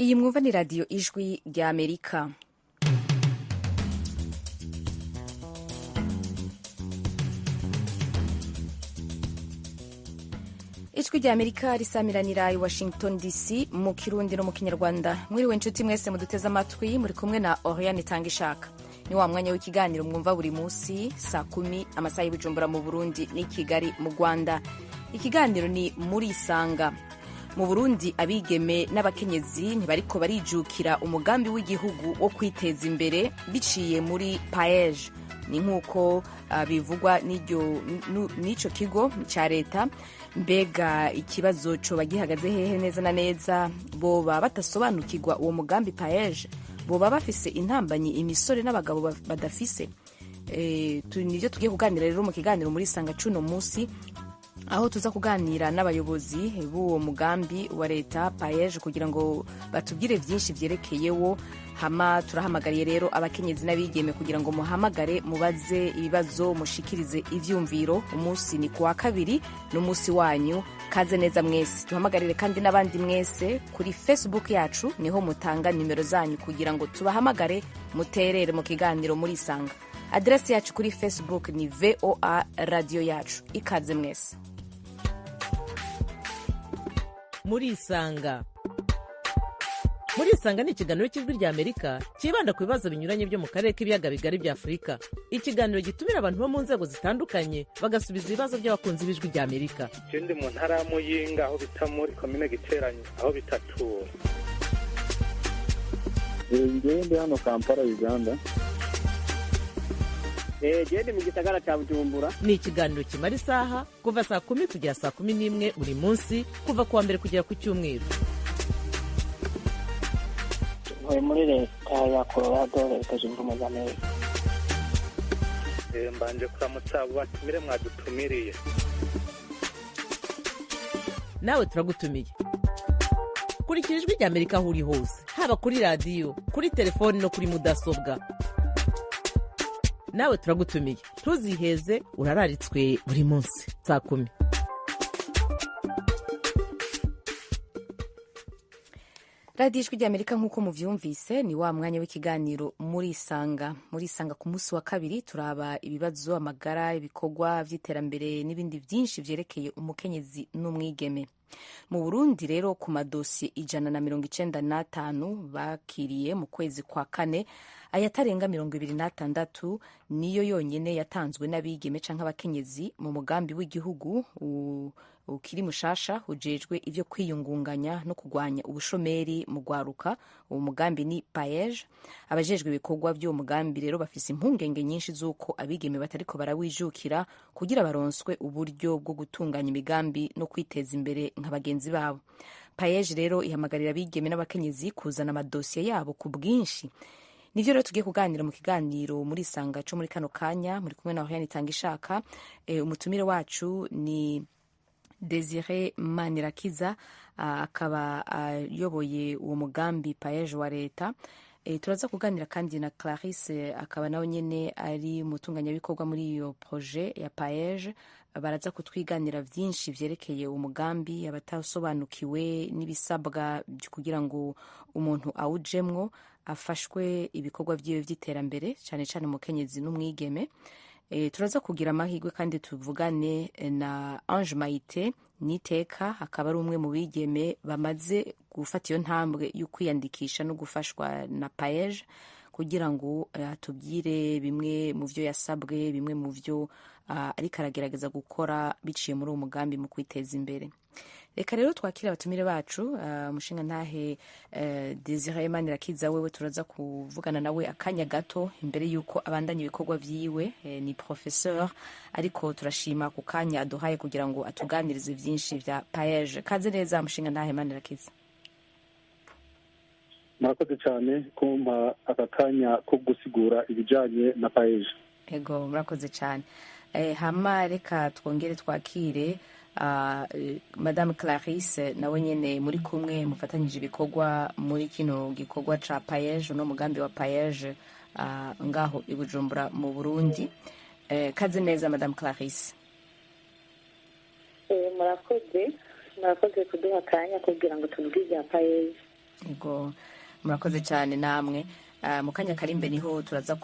Iyi mwumva ni radiyo Ijwi rya Amerika. Ijwi rya Amerika risamiranira i Washington DC mu Kirundi no mu Kinyarwanda. Mwiriwe inshuti mwese muduteze amatwi, muri kumwe na Oriane Itangishaka. Ni wa mwanya w'ikiganiro mwumva buri munsi saa 10 amasaha y'Ibujumbura mu Burundi n'i Kigali mu Rwanda. Ikiganiro ni Murisanga. Mu Burundi abigeme n'abakenyezi ntibariko barijukira umugambi w'igihugu wo kwiteza imbere biciye muri PAEJ. Ni nk'uko bivugwa n'ico kigo ca leta. Mbega ikibazo coba gihagaze hehe neza na neza? Boba batasobanukirwa uwo mugambi PAEJ? Boba bafise intambanyi imisore n'abagabo badafise? Nivyo tugiye kuganira rero mu kiganiro muri Sanga cuno musi, aho tuza kuganira n'abayobozi b'uwo mugambi wa leta PAEJ kugira ngo batubwire vyinshi vyerekeyewo. Hama turahamagariye rero abakenyezi n'abigeme kugira ngo muhamagare, mubaze ibibazo, mushikirize ivyumviro. Umunsi ni kuwa kabiri, n'umunsi wanyu. Kaze neza mwese. Duhamagarire kandi n'abandi mwese kuri Facebook yacu, niho mutanga nimero zanyu kugira ngo tubahamagare muterere mu kiganiro Murisanga. Aderesi yacu kuri Facebook ni VOA Radio yacu. Ikaze mwese. Murisanga. Murisanga ni ikiganiro cy'Ijwi rya Amerika cyibanda ku bibazo binyuranye byo mu karere k'ibiyaga bigari bya Afurika. Ikiganiro gitumira abantu bo mu nzego zitandukanye bagasubiza ibibazo by'abakunzi b'Ijwi rya Amerika. Je ndi mu ntara ya Muyinga, aho bita muri komine Giteranyi, aho bitatura. Ngewe ndi hano Kampala, Uganda. Gende mu gisagara cya Bujumbura. Ni ikiganiro kimara isaha, kuva saa 10 kugera saa 11 buri munsi, kuva kuwa mbere kugera ku cyumweru. Ntuye muri leta ya Colorado, Leta Zunze Ubumwe za Amerika. Mbanje kuramutsa abo batumire mwadutumiriye. Nawe turagutumiye. Kurikira Ijwi rya Amerika aho uri hose, haba kuri radiyo, kuri telefoni no kuri mudasobwa. Nawe turagutumiye, ntuziheze, urararitswe buri munsi saa 10. Radiyo Ijwi rya Amerika, nk'uko muvyumvise, ni wa mwanya w'ikiganiro Murisanga. Murisanga ku munsi wa kabiri turaba ibibazo, amagara, ibikorwa vy'iterambere n'ibindi vyinshi vyerekeye umukenyezi n'umwigeme. Mu Burundi rero, ku madosiye 195 bakiriye mu kwezi kwa kane, ayatarenga 26 niyo yonyene yatanzwe n'abigeme canke abakenyezi mu mugambi w'igihugu ukiri mushasha ujejwe ivyo kwiyungunganya no kugwanya ubushomeri mu gwaruka. Uwo mugambi ni PAEJ. Abajejwe ibikorwa vy'uwo mugambi rero bafise impungenge nyinshi z'uko abigeme batariko barawijukira kugira baronswe uburyo bwo gutunganya imigambi no kwiteza imbere nka bagenzi babo. PAEJ rero ihamagarira abigeme n'abakenyezi kuzana amadosiye yabo ku bwinshi. Nivyo rero tugiye kuganira mu kiganiro muri Sanga co muri kano kanya. Muri kumwe na Oriane Itangishaka. Umutumire wacu ni Desire Manirakiza, akaba ayoboye uwo mugambi PAEJ wa leta. Turaza kuganira kandi na Clarisse, akaba nawe nyene ari umutunganyabikorwa muri iyo projet ya PAEJ. Baraza kutwiganira vyinshi vyerekeye uwo mugambi, abatasobanukiwe n'ibisabwa kugira ngo umuntu awujemwo afashwe ibikorwa vyiwe vy'iterambere, cane cane umukenyezi n'umwigeme. Turaza kugira amahirwe kandi tuvugane na Ange Maite Niteka, akaba ari umwe mu bigeme bamaze gufata iyo ntambwe yo kwiyandikisha no gufashwa na PAEJ, kugira ngo atubwire bimwe mu vyo yasabwe, bimwe mu vyo ariko aragerageza gukora biciye muri uwo mugambi mu kwiteza imbere. Reka rero twakire abatumire bacu. Umushinga ntahe Desire Manirakiza, wewe turaza kuvugana nawe akanya gato imbere yuko abandanya ibikorwa vyiwe. Ni professeur, ariko turashima ku kanya aduhaye kugira ngo atuganirize vyinshi vya PAEJ. Kaze neza, mushinga ntahe Manirakiza. Murakoze cyane kumpa aka kanya ko gusigura ibijanye na PAEJ. Ego, murakoze cyane. Hama reka twongere twakire Madame Clarisse, nawe nyene muri kumwe mufatanyije ibikorwa muri kino gikorwa ca PAEJ, no mugambi wa PAEJ, ngaho i Bujumbura mu Burundi. Kaze neza, Madame Clarisse. Murakoze, murakoze kuduha akanya kugira ngo tuvuge ibya PAEJ. Yego, murakoze cyane namwe. Mu kanya kari imbere niho turaza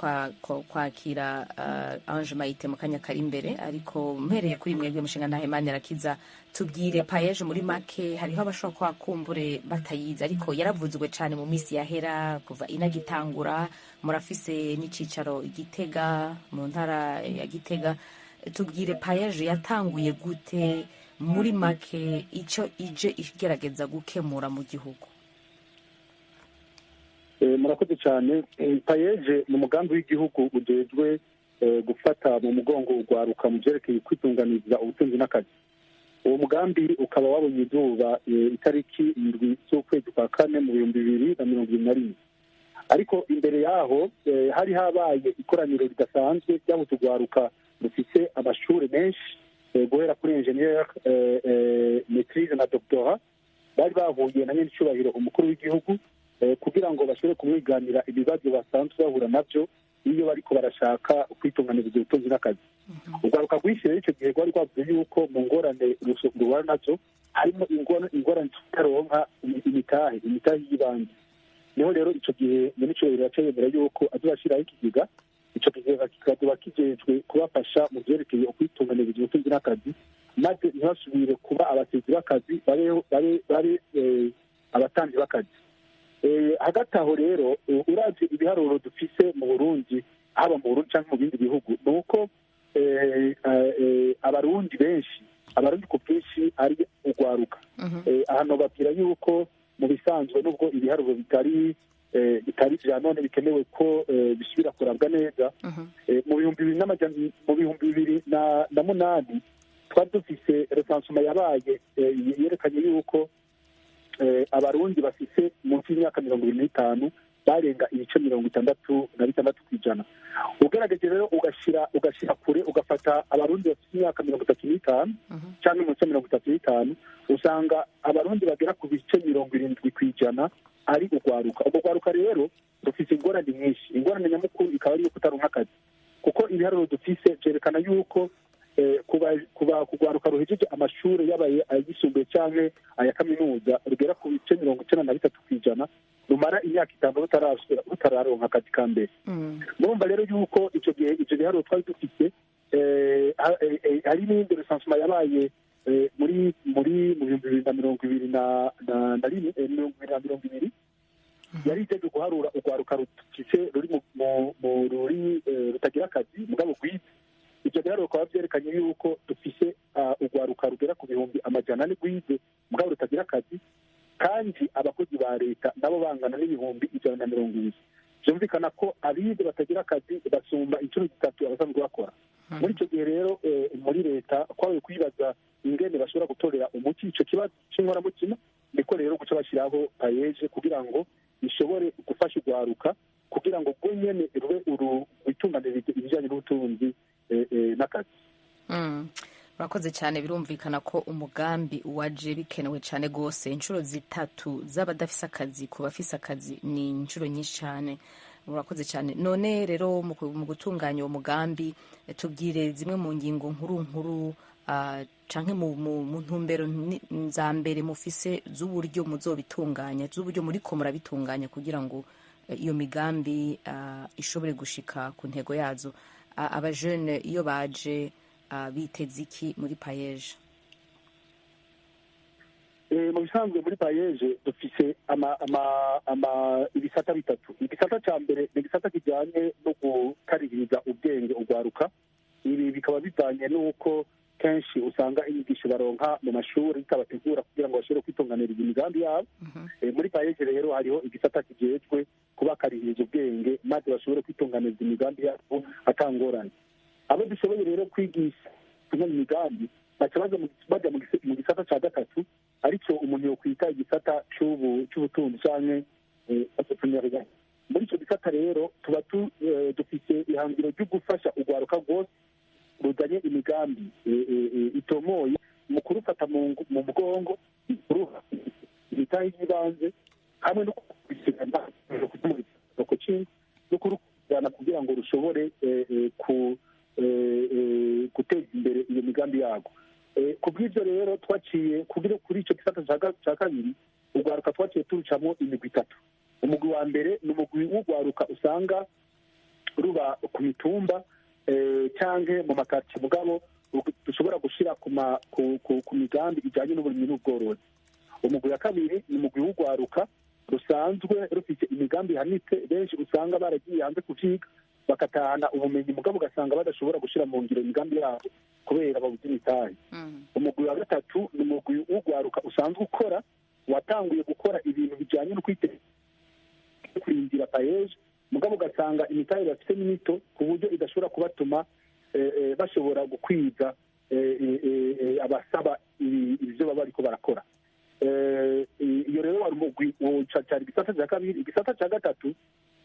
kwakira Ange Mayite mu kanya kari imbere, ariko mpereye kuri mwebwe mushinga Ntahemana Irakiza, tubwire payeje muri make. Hariho abashobora kuba kumbure batayizi, ariko yaravuzwe cyane mu minsi yahera kuva inagitangura. Murafise n'icicaro i Gitega, mu ntara ya Gitega. Tubwire payeje yatanguye gute muri make, icyo ije igerageza gukemura mu gihugu. Murakoze cyane. Payeje ni umugambi w'igihugu ujejwe gufata mu mugongo urwaruka mu byerekeye kwitunganiriza ubutunzi n'akazi. Uwo mugambi ukaba wabonye izuba itariki 7 z'ukwezi kwa kane mu 2021. Ariko imbere yaho hari habaye ikoraniro ridasanzwe ry'aho urwaruka rufise amashuri menshi, guhera kuri engineer, maîtrise na doctorat, bari bahuye na nyenicubahiro umukuru w'igihugu kugira ngo bashobore kumwiganira ibibazo basanzwe bahura nabyo iyo bariko barashaka kwitunganiriza ubutunzi n'akazi. Urwaruka rwinshi rero icyo gihe rwari rwavuze yuko mu ngorane ruhura nazo harimo ingorane tutaronka imitahe y'ibanze. Niho rero icyo gihe nyenicubahiro yaca yemera yuko azobashiraho ikigega, ico kigega kikazoba kijejwe kubafasha mu vyerekeye ukwitunganiriza ubutunzi n'akazi, maze ntibasubire kuba abatezi b'akazi, babe abatanzi b'akazi. Hagati aho rero, uravye ibiharuro dufise mu Burundi, haba mu Burundi canke mu bindi bihugu, ni uko abarundi benshi, abarundi ku bwinshi ari urwaruka. Aha nobabwira yuko mu bisanzwe, nubwo ibiharuro bitari vya none bikenewe ko bisubira kurabwa neza, mu 2008 twari dufise recensement yabaye yerekanye yuko abarundi bafise munsi y'imyaka 25 barenga ibice 66%. Ugerageje rero ugashira kure, ugafata abarundi bafise imyaka 35 cyangwa munsi ya 35, usanga abarundi bagera ku bice 70% ari urwaruka. Urwo rwaruka rero rufise ingorane nyinshi. Ingorane nyamukuru ikaba ari iyo kutaronka akazi, kuko ibiharuro dufise vyerekana yuko kuba kugwaruka ruhejeje amashuri yabaye ayisumbuye canke aya kaminuza rugera ku bice 93% rumara imyaka 5 rutararonka akazi ka mbere. Murumva rero yuko ico gihe ivyo biharuro twari dufise, hari n'iyindi recensement yabaye muri mu 2021 yari iteje guharura urwaruka rufise ruri mu ruri rutagira akazi mugabo rwize. Ibyo biharuro bikaba vyerekanye yuko dufise urwaruka rugera ku 400,000 rwize mugabo rutagira akazi, kandi abakozi ba leta nabo bangana n'120,000. Vyumvikana ko abize batagira akazi basumba inshuro 3 abasanzwe bakora. Muri ico gihe rero muri leta kwabaye kwibaza ingene bashobora gutorera umuti ico kibazo c'inkoramutima. Niko rero guca bashiraho payeje kugira ngo ishobore gufasha urwaruka kugira ngo rwo nyene rube rwitunganirize ibijanye n'ubutunzi n'akazi. Murakoze cyane. Birumvikana ko umugambi waje bikenewe cyane rwose. Inshuro 3 z'abadafise akazi ku bafise akazi ni inshuro nyinshi cyane. Murakoze cyane. None rero mu gutunganya uwo mugambi, tubwire zimwe mu ngingo nkuru nkuru canke mu ntumbero za mbere mufise z'uburyo muzobitunganya, z'uburyo muriko murabitunganya kugira ngo iyo migambi ishobore gushika ku ntego yazo. Abajene iyo baje biteze iki muri payeje? Mu bisanzwe muri payeje dufise ibisata bitatu. Igisata ca mbere ni igisata kijanye no gukarihiriza ubwenge urwaruka. Ibi bikaba bivanye n'uko kenshi usanga inyigisho baronka mu mashuri zitabategura kugira ngo bashobore kwitunganiriza imigambi yabo. Muri payeje rero hariho igisata kijejwe kubakarihiriza ubwenge maze bashobore kwitunganiriza imigambi yabo atangorane. Abo dushoboye rero kwigisha tunganya imigambi baca baja mu gisata ca gatatu, aricyo umuntu yokwita igisata c'ubutunzi canke entrepreneuriat. Muri ico gisata rero tuba dufise ihangiro ryo gufasha urwaruka rwose ruzanye imigambi itomoye mu kurufata mu mugongo, imitahe y'ibanze hamwe no kurukurikirana kugira ngo rushobore guteza imbere iyo migambi yago. Ku bw'ibyo rero twaciye kugira kuri icyo gisata cya kabiri, urwaruka twaciye turucamo imigwi itatu. Umugwi wa mbere ni umugwi w'urwaruka usanga ruba ku mitumba cyangwa mu makaritsiye, mugabo dushobora gushyira ku migambi ijyanye n'uburimyi n'ubworozi. Umugwi wa kabiri ni umugwi w'urwaruka rusanzwe rufite imigambi ihanitse, benshi usanga baragiye hanze kuvyiga bakatahana ubumenyi, mugabo ugasanga badashobora gushyira mu ngiro imigambi yabo kubera babuze imitahe. Umugwi wa gatatu ni umugwi w'urwaruka usanzwe ukora, watanguye gukora ibintu bijyanye no kurindira PAEEJ, mugabo ugasanga imitahe bafite ni mito ku buryo idashobora kubatuma bashobora gukwiza abasaba ibyo baba bariko barakora. Iyo rero wari umugwi cyari igisata cya kabiri. Igisata cya gatatu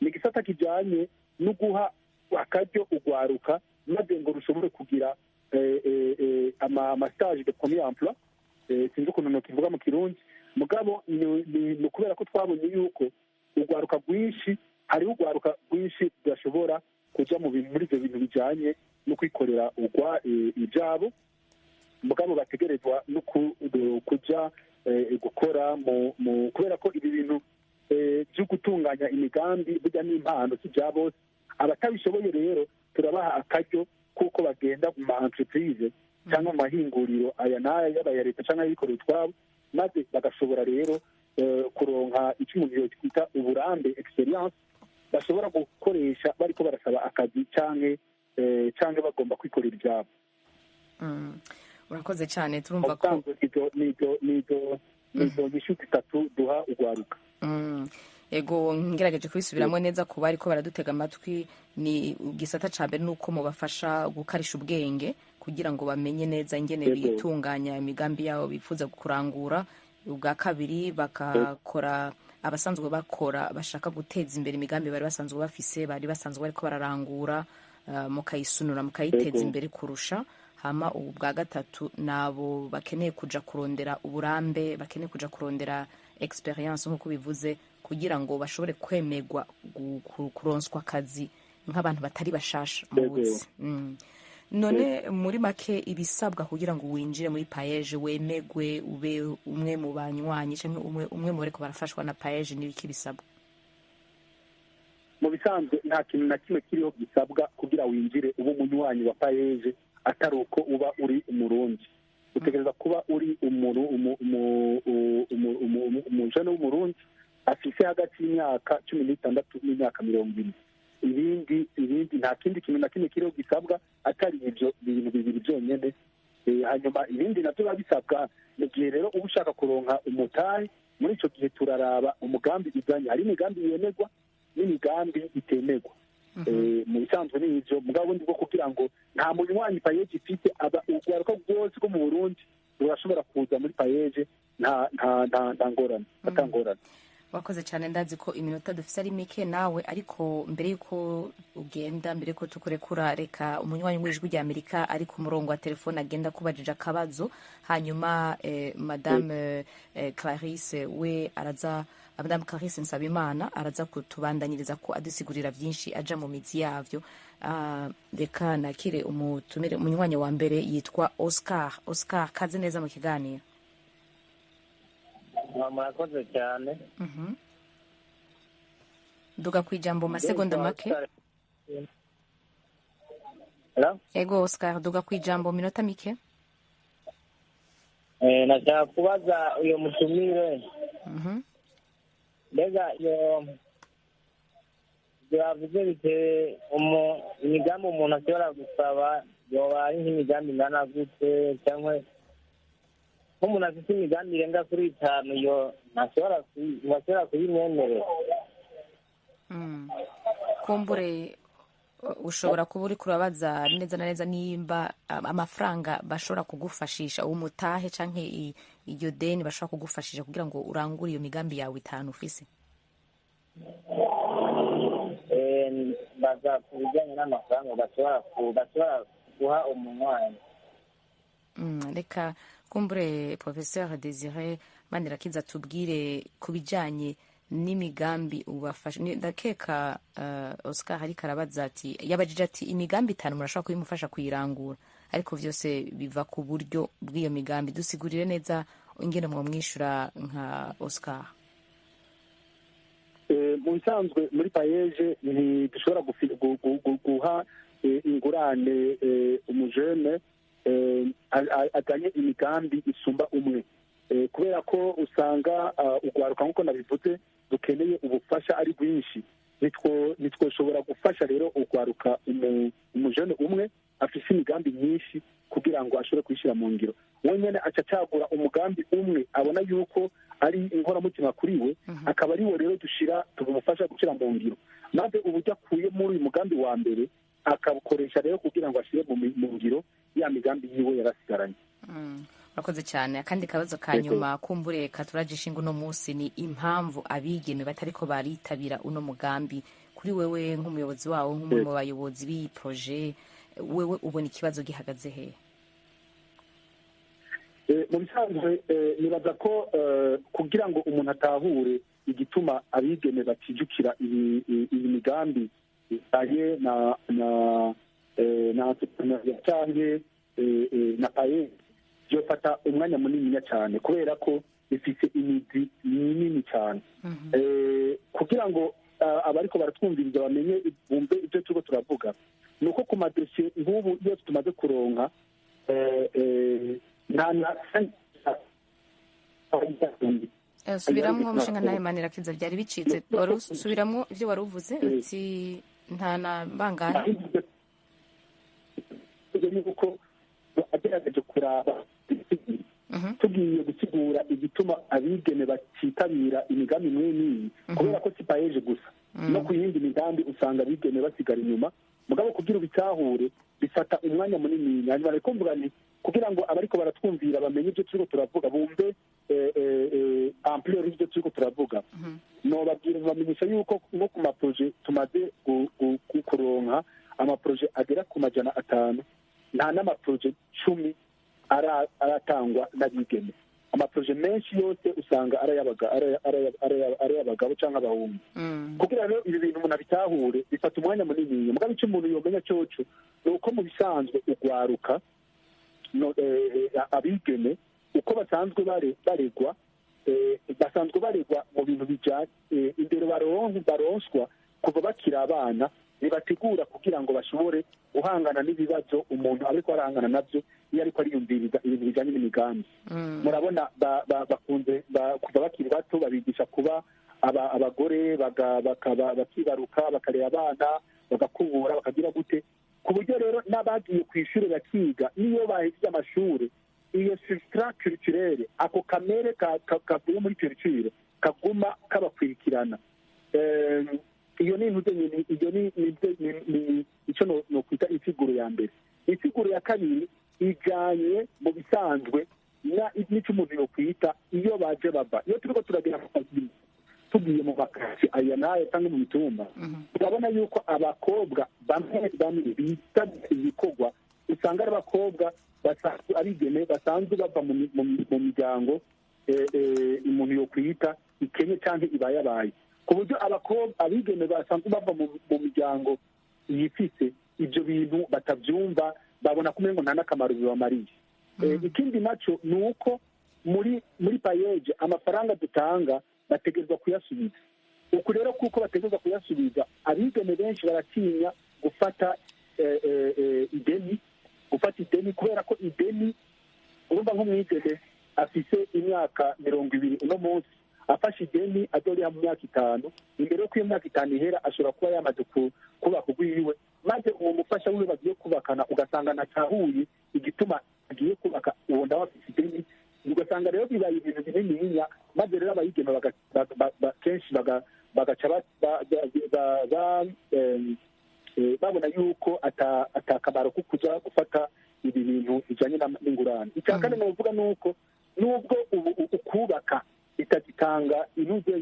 ni igisata kijyanye no guha akaryo urwaruka maze ngo rushobore kugira ama stage de premier emploi, sinzi ukuntu nokivuga mu Kirundi, mugabo ni ukubera ko twabonye yuko urwaruka rwinshi, hariho urwaruka rwinshi rudashobora kuja mu bintu, muri ivyo bintu bijanye no kwikorera urwa ibyabo, mugabo bategerezwa no kuja gukora mu kubera ko ibi bintu byo gutunganya imigambi burya n'impano si bya bose. Abatabishoboye rero turabaha akaryo kuko bagenda mu ma entreprise cyangwa mu mahinguriro aya n'aya, yaba aya leta cyangwa ayikorera utwabo, maze bagashobora rero kuronka icyo umuntu yokwita uburambe, experience, bashobora gukoresha bariko barasaba akazi canke bagomba kwikorera ibyabo. Urakoze cyane, turumva ko Ubusanzwe nizo nyishu zitatu duha urwaruka. Ego, ngerageje kubisubiramo neza ku bariko baradutega amatwi, ni igisata ca mbere nuko mubafasha gukarisha ubwenge kugira ngo bamenye neza ingene bitunganya imigambi yabo bifuza kurangura. Ubwa kabiri, bakakora abasanzwe bakora bashaka guteza imbere imigambi bari basanzwe bafise, bari basanzwe bariko bararangura, mukayisunura, mukayiteza imbere kurusha. Hama ubu bwa gatatu nabo bakeneye kuja kurondera uburambe, bakeneye kuja kurondera experience nk'uko bivuze, kugira ngo bashobore kwemerwa kuronswa akazi nk'abantu batari bashasha mu buzi. None muri make, ibisabwa kugira ngo winjire muri PAEEJ, wemegwe ube umwe mu banywanyi canke umwe mu bariko barafashwa na PAEEJ, n'ibiki bisabwa? Mu bisanzwe nta kintu na kimwe kiriho gisabwa kugira winjire ube umunywanyi wa PAEEJ atari uko uba uri Umurundi. Utegereza kuba uri umujene w'Umurundi afise hagati y'imyaka 16 n'imyaka 40. Ibindi nta kindi kintu na kimwe kiriho gisabwa atari ibyo bintu bibiri byonyene. Hanyuma ibindi navyo biba bisabwa mu gihe rero uba ushaka kuronka umutahe. Muri ico gihe turaraba umugambi uzanye. Hari imigambi yemerwa n'imigambi itemerwa. Mu bisanzwe ni ivyo, mugabo bundi bwo kugira ngo nta munywanyi PAEEJ ifite, aba urwaruka rwose rwo mu Burundi rurashobora kuza muri PAEEJ, nta ngorane, ata ngorane. Wakoze cyane. Ndazi ko iminota dufise ari mike nawe, ariko mbere yuko ugenda, mbere yuko tukurekura, reka umunywanyi w'Ijwi rya Amerika ari ku murongo wa telefone agenda kubajije akabazo, hanyuma Madame Clarisse we araza, Madame Clarisse Nsabimana araza kutubandanyiriza ko adusigurira byinshi aja mu mizi yavyo. Reka nakire umutumire, umunywanyi wa mbere yitwa Oscar. Oscar, kaze neza mu kiganiro. Murakoze cyane. Duga ku ijambo, masegonda make. Hello? Ego Oscar, duga ku ijambo, minota mike. Nashaka kubaza uyo mutumire, mbega iyo ibyo bavuze bitewe imigambi umuntu ashobora gusaba yoba ari nk'imigambi ingana gute, cyangwa nk'umuntu afite imigambi irenga kuri itanu yo ntashobora kuyimwemerera? Kumbure ushobora kuba uri kurabaza neza na neza nimba amafaranga bashobora kugufashisha umutahe canke iryo deni bashobora kugufashisha kugira ngo urangure iyo migambi yawe itanu ufise. Baza ku bijyanye n'amafaranga bashobora guha umunywanyi. Reka kumbure Professeur Desire Manirakiza tubwire ku bijanye N'imigambi ubafasha, ndakeka Oscar ariko arabaza ati, yabajije ati imigambi 5 murashobora kuyimufasha kuyirangura, ariko vyose biva ku buryo bw'iyo migambi. Dusigurire neza ingene mwomwishura nka Oscar. Mu bisanzwe muri PAEEJ ntidushobora guha ingurane umujene azanye imigambi isumba umwe, kubera ko usanga ugwaruka, nk'uko nabivuze, dukeneye ubufasha ari bwinshi. Nitwoshobora gufasha rero ugwaruka umujene umwe afise imigambi myinshi kugira ngo ashobore kuyishyira mu ngiro. We nyene aca acagura umugambi umwe abona yuko ari inkoramutima kuri we, akaba ari wo rero dushira tumufasha gushyira mu ngiro, maze uburyo akuye muri uyu mugambi wa mbere akabukoresha rero kugira ngo ashyire mu ngiro ya migambi yiwe yarasigaranye. Urakoze cyane. Akandi kabazo ka nyuma kumbure katuraje ishinga uno munsi ni impamvu abigeme batariko baritabira uno mugambi. Kuri wewe nk'umuyobozi wawo, nk'umwe mu bayobozi b'iyi projet, wewe ubona ikibazo gihagaze hehe? Mu bisanzwe nibaza ko kugira ngo umuntu atahure igituma abigeme batijukira iyi migambi ijanye na entrepreneuriat canke na PAEEJ, byofata umwanya munininya cyane, kubera ko bifise imizi minini cyane. Kugira ngo abariko baratwumviriza bamenye, bumve ibyo turiko turavuga, ni uko ku madosiye nk'ubu iyo tumaze kuronka, nta na Subiramwo, mushinga ntahe Manirakiza, byari bicitse. Wari usubiramwo ibyo wari uvuze uti nta na bangahe? Yuko agerageje kuraba, tugiye gusigura igituma abigeme batitabira imigambi imwe n'iyi, kubera ko si PAEEJ gusa, no ku yindi migambi usanga abigeme basigara inyuma. Mugabo kugira ubitahure bifata umwanya munini. Hanyuma ariko mvuga nti kugira ngo abariko baratwumvira bamenye ibyo turiko turavuga, bumve ampleur y'ibyo turiko turavuga, nobabwira, bamenyesha yuko nko ku maproje tumaze kuronka, amaproje agera ku 500, nta n'amaproje 10 aratangwa n'abigeme. Amaproje menshi yose usanga ari ay'abagabo cyangwa abahungu. Kugira rero ibi bintu umuntu abitahure bifata umwanya munini. Mugabo icyo umuntu yomenya coco ni uko mu bisanzwe ugwaruka, abigeme, uko basanzwe baregwa, basanzwe baregwa mu bintu bijanye indero baronswa kuva bakiri abana, bibategura kugira ngo bashobore guhangana n'ibibazo umuntu ariko arahangana nabyo iyo ariko ariyumviriza ibintu bijanye n'imigambi. Murabona bakunze kuva bakiri bato babigisha kuba abagore, bakibaruka, bakarera abana, bagakubura, bakagira gute, ku buryo rero n'abagiye ku ishuri bakiga, niyo bahejeje amashuri, iyo substrat culturelle, ako kamere kavuye muri culture, kaguma kabakwirikirana. Iyo ni intuze, iyo ni icyo nokwita insiguro ya mbere. Insiguro ya kabiri ijanye mu bisanzwe n'icyo umuntu yokwita iyo baje bava. Iyo turiko turagera tugiye mu makasi aya n'aya cyangwa mu mitumba, turabona yuko abakobwa bamwe bamwe bitabira ibikorwa usanga ari abakobwa abigeme basanzwe bava mu miryango umuntu yokwita ikenye cyangwa ibayabaye, ku buryo abakobwa abigeme basanzwe bava mu miryango yifise ibyo bintu batabyumva, babona ko umengo nta n'akamaro bibamariye. Ikindi nacyo ni uko muri PAEEJ amafaranga dutanga bategerezwa kuyasubiza. Uku rero kuko bategerezwa kuyasubiza, abigeme benshi baratinya gufata ideni, kubera ko ideni, urumva, nk'umwigeme afise imyaka 20 uno munsi, afashe ideni azoriha mu myaka 5, imbere yo iyo myaka 5 ihera ashobora kuba yamaze kubaka urwiwe, maze uwo mufasha wiwe bagiye kubakana ugasanga natahuye igituma agiye kubaka uwo nawe afise ideni. Ugasanga rero bibaye ibintu binininya, maze rero abayigeme kenshi bagaca babona yuko atakamaro ko kuja gufata ibi bintu bijanye n'ingurane. Icya kane novuga ni uko nubwo ubu ukubaka itagitanga intuze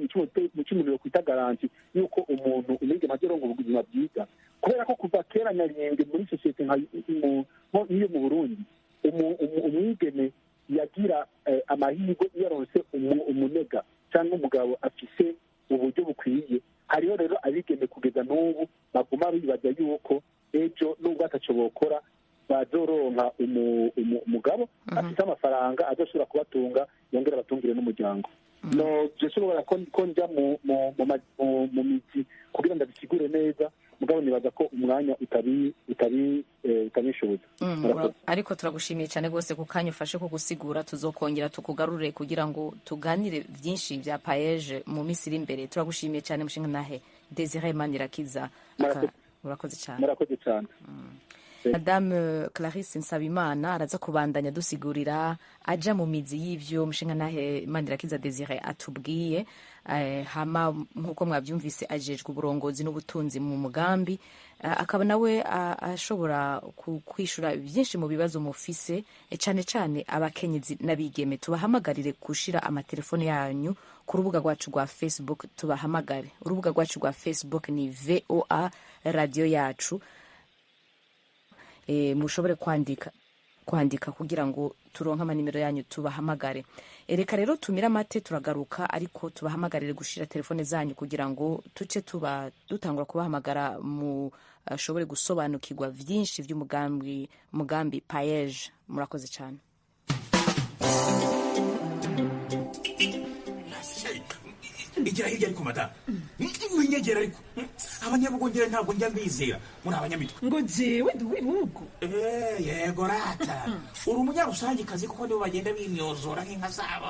mu cy'umuntu kwita garantie yuko umuntu umwigeme azoronka ubuzima bwiza, kubera ko kuva kera nyariyenge muri sosiyete nk'iyo mu Burundi, umwigeme yagira amahirwe iyo aronse umunega cyangwa umugabo afise Uburyo bukwiye. Hariho rero abigeme kugeza n'ubu baguma bibaza yuko ejo nubwo ataco bokora bazoronka umugabo afite amafaranga azoshobora kubatunga, yongera abatungire n'umuryango. No byoshobora ko nja mu mizi kugira ndabisigure neza, mugabo nibaza ko umwanya utabishoboza. Ariko turagushimiye cyane rwose ku kanya ufashe ko gusigura. Tuzokongera tukugarure kugira ngo tuganire byinshi bya PAEEJ mu minsi iri imbere. Turagushimiye cyane, mushingantahe Desire Manirakiza. Urakoze cyane. Murakoze cyane. Madame Clarisse Nsabimana araza kubandanya dusigurira, aja mu mizi y'ivyo mushingantahe Manirakiza Desire atubwiye. Hama nk'uko mwabyumvise, ajejwe uburongozi n'ubutunzi mu mugambi, akaba nawe ashobora kwishura byinshi mu bibazo mufise, cyane cyane abakenyezi n'abigeme. Tubahamagarire gushira amatelefone yanyu ku rubuga rwacu rwa Facebook, tubahamagare. Urubuga rwacu rwa Facebook ni VOA Radio Yacu. Mushobore kwandika kugira ngo turonke amanimero yanyu tubahamagare. Reka rero tumire amate, turagaruka, ariko tubahamagarire gushira telefone zanyu kugira ngo tuce tuba dutangura kubahamagara, mushobore gusobanukirwa vyinshi vy'umugambi, mugambi PAEEJ. Murakoze cyane. Igira hirya ariko madamu, winyegera ariko. Abanyabugongera ntabwo njya mbizera muri abanyamitwe. Ngo jewe ndi uw'ibihugu. Yego rata, uri umunyarusangikazi, kuko nibo bagenda binyozora nk'inka zabo.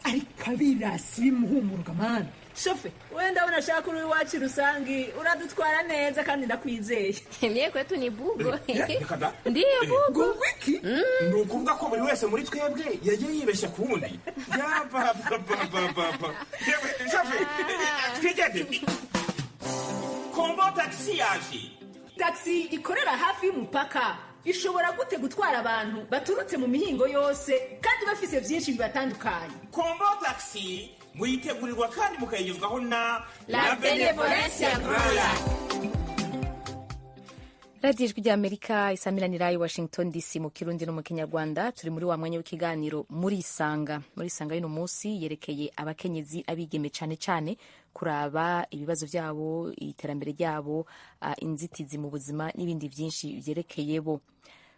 Ariko abirasi bimuhumuruka mana! Shofe, wenda ndabona ashaka uri iwacu rusangi uradutwara neza kandi ndakwizeye. Mie kwetu ni bugo. Reka da. Ndiyo, bugo. Ngo wiki? Ni ukuvuga ko buri wese muri twebwe yagiye yibeshya ku wundi? Yabababababa! Yewe shofe, twigende. Kombo Taxi yaje. Taxi ikorera hafi y'umupaka ishobora gute gutwara abantu baturutse mu mihingo yose kandi bafise byinshi bibatandukanye? Kombo Taxi muyitegurirwa kandi mukayigezwaho na La Benevolencia Royal. Radiyo Ijwi ry'Amerika isamiranira i Washington DC mu Kirundi no mu Kinyarwanda. Turi muri wa mwanya w'ikiganiro Muri Isanga. Muri Isanga y'uno munsi yerekeye abakenyezi, abigeme cyane cyane, kuraba ibibazo byabo, iterambere ryabo, inzitizi mu buzima n'ibindi byinshi byerekeye bo.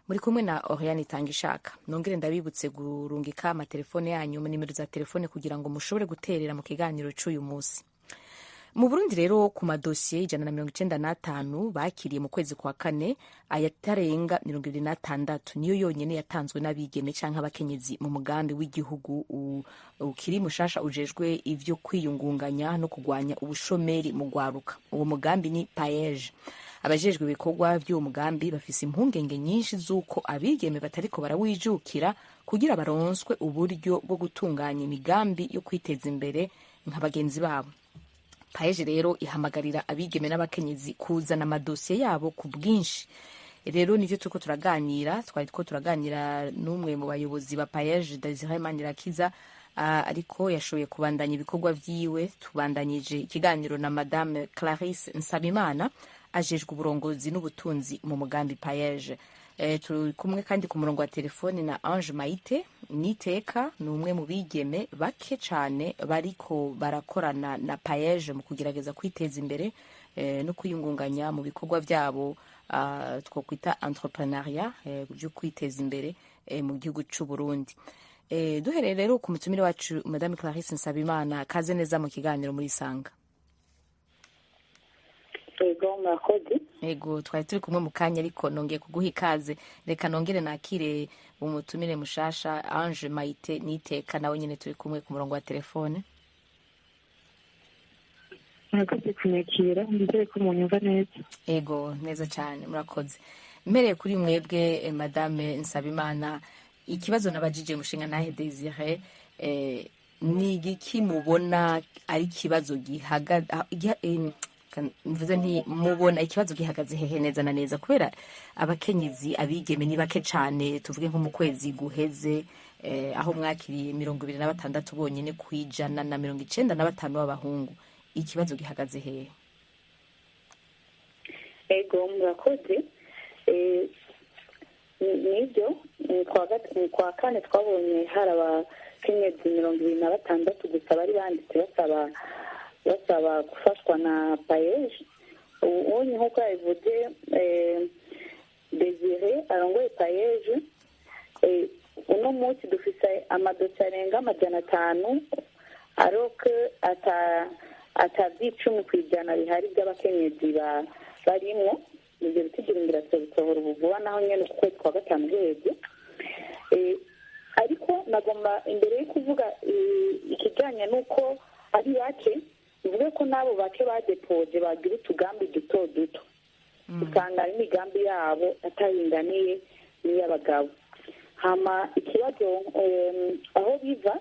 Muri kumwe na Oriane Itangishaka. Nongere ndabibutse gurungika amatelefone yanyu mu nimero za telefone kugira ngo mushobore guterera mu kiganiro cy'uyu munsi. Mu Burundi rero, ku madosiye 195 bakiriye mu kwezi kwa kane, ayatarenga 26 niyo yonyene yatanzwe n'abigeme canke abakenyezi mu mugambi w'igihugu ukiri mushasha ujejwe ivyo kwiyungunganya no kugwanya ubushomeri mu gwaruka. Uwo mugambi ni PAEEJ. Abajejwe ibikorwa vy'uwo mugambi bafise impungenge nyinshi z'uko abigeme batariko barawijukira kugira baronswe uburyo bwo gutunganya imigambi yo kwiteza imbere nka bagenzi babo. PAEEJ rero ihamagarira abigeme n'abakenyezi kuzana amadosiye yabo ku bwinshi. Rero nivyo turiko turaganira. Twari two turaganira n'umwe mu bayobozi ba PAEEJ, Desire Manirakiza, ariko yashoboye kubandanya ibikorwa vyiwe. Tubandanyije ikiganiro na Madame Clarisse Nsabimana, ajejwe uburongozi n'ubutunzi mu mugambi PAEEJ. Turi kumwe kandi ku murongo wa telefone na Ange Maite Niteka, ni umwe mu bigeme bake cyane bariko barakorana na PAEEJ mu kugerageza kwiteza imbere no kwiyungunganya mu bikorwa byabo, twokwita entrepreneuriat, byo kwiteza imbere mu gihugu cy'u Burundi. Duhereye rero ku mutumire wacu Madame Clarisse Nsabimana, kaze neza mu kiganiro Muri Sanga. Ego, murakoze. Ego, twari turi kumwe mu kanya, ariko nongeye kuguha ikaze. Reka nongere nakire umutumire mushasha, Ange Maite Niteka, nawe nyine turi kumwe ku murongo wa telefone. Murakoze kunyakira, ndizere ko munyumva neza. Ego, neza cyane, murakoze. Mpereye kuri mwebwe, Madame Nsabimana, ikibazo nabajije mushingantahe Desire, ni igiki mubona ari ikibazo gihaga, mvuze nti mubona ikibazo gihagaze hehe neza na neza, kubera abakenyezi, abigeme ni bake cyane? Tuvuge nko mu kwezi guheze, aho mwakiriye 26 bonyine ku 195 b'abahungu, ikibazo gihagaze hehe? Ego, murakoze. Nibyo, mu kwa kane twabonye hari abakenyezi 26 gusa bari banditse basaba basaba gufashwa na PAEEJ. Ubu nk'uko yabivuze Desire arongoye PAEEJ, uno munsi dufise amadosiye arenga 500, aroke ata 10% bihari by'abakenyezi barimwo. Ibyo bitigira turabisohora ubu vuba, naho nyene ku kwezi kwa gatanu guheze. Ariko nagomba imbere yo kuvuga ikijanye n'uko ari bake, bivuge ko n'abo bake badepoje bagira utugambi duto duto, usanga imigambi yabo ataringaniye n'iy'abagabo. Hama ikibazo aho biva,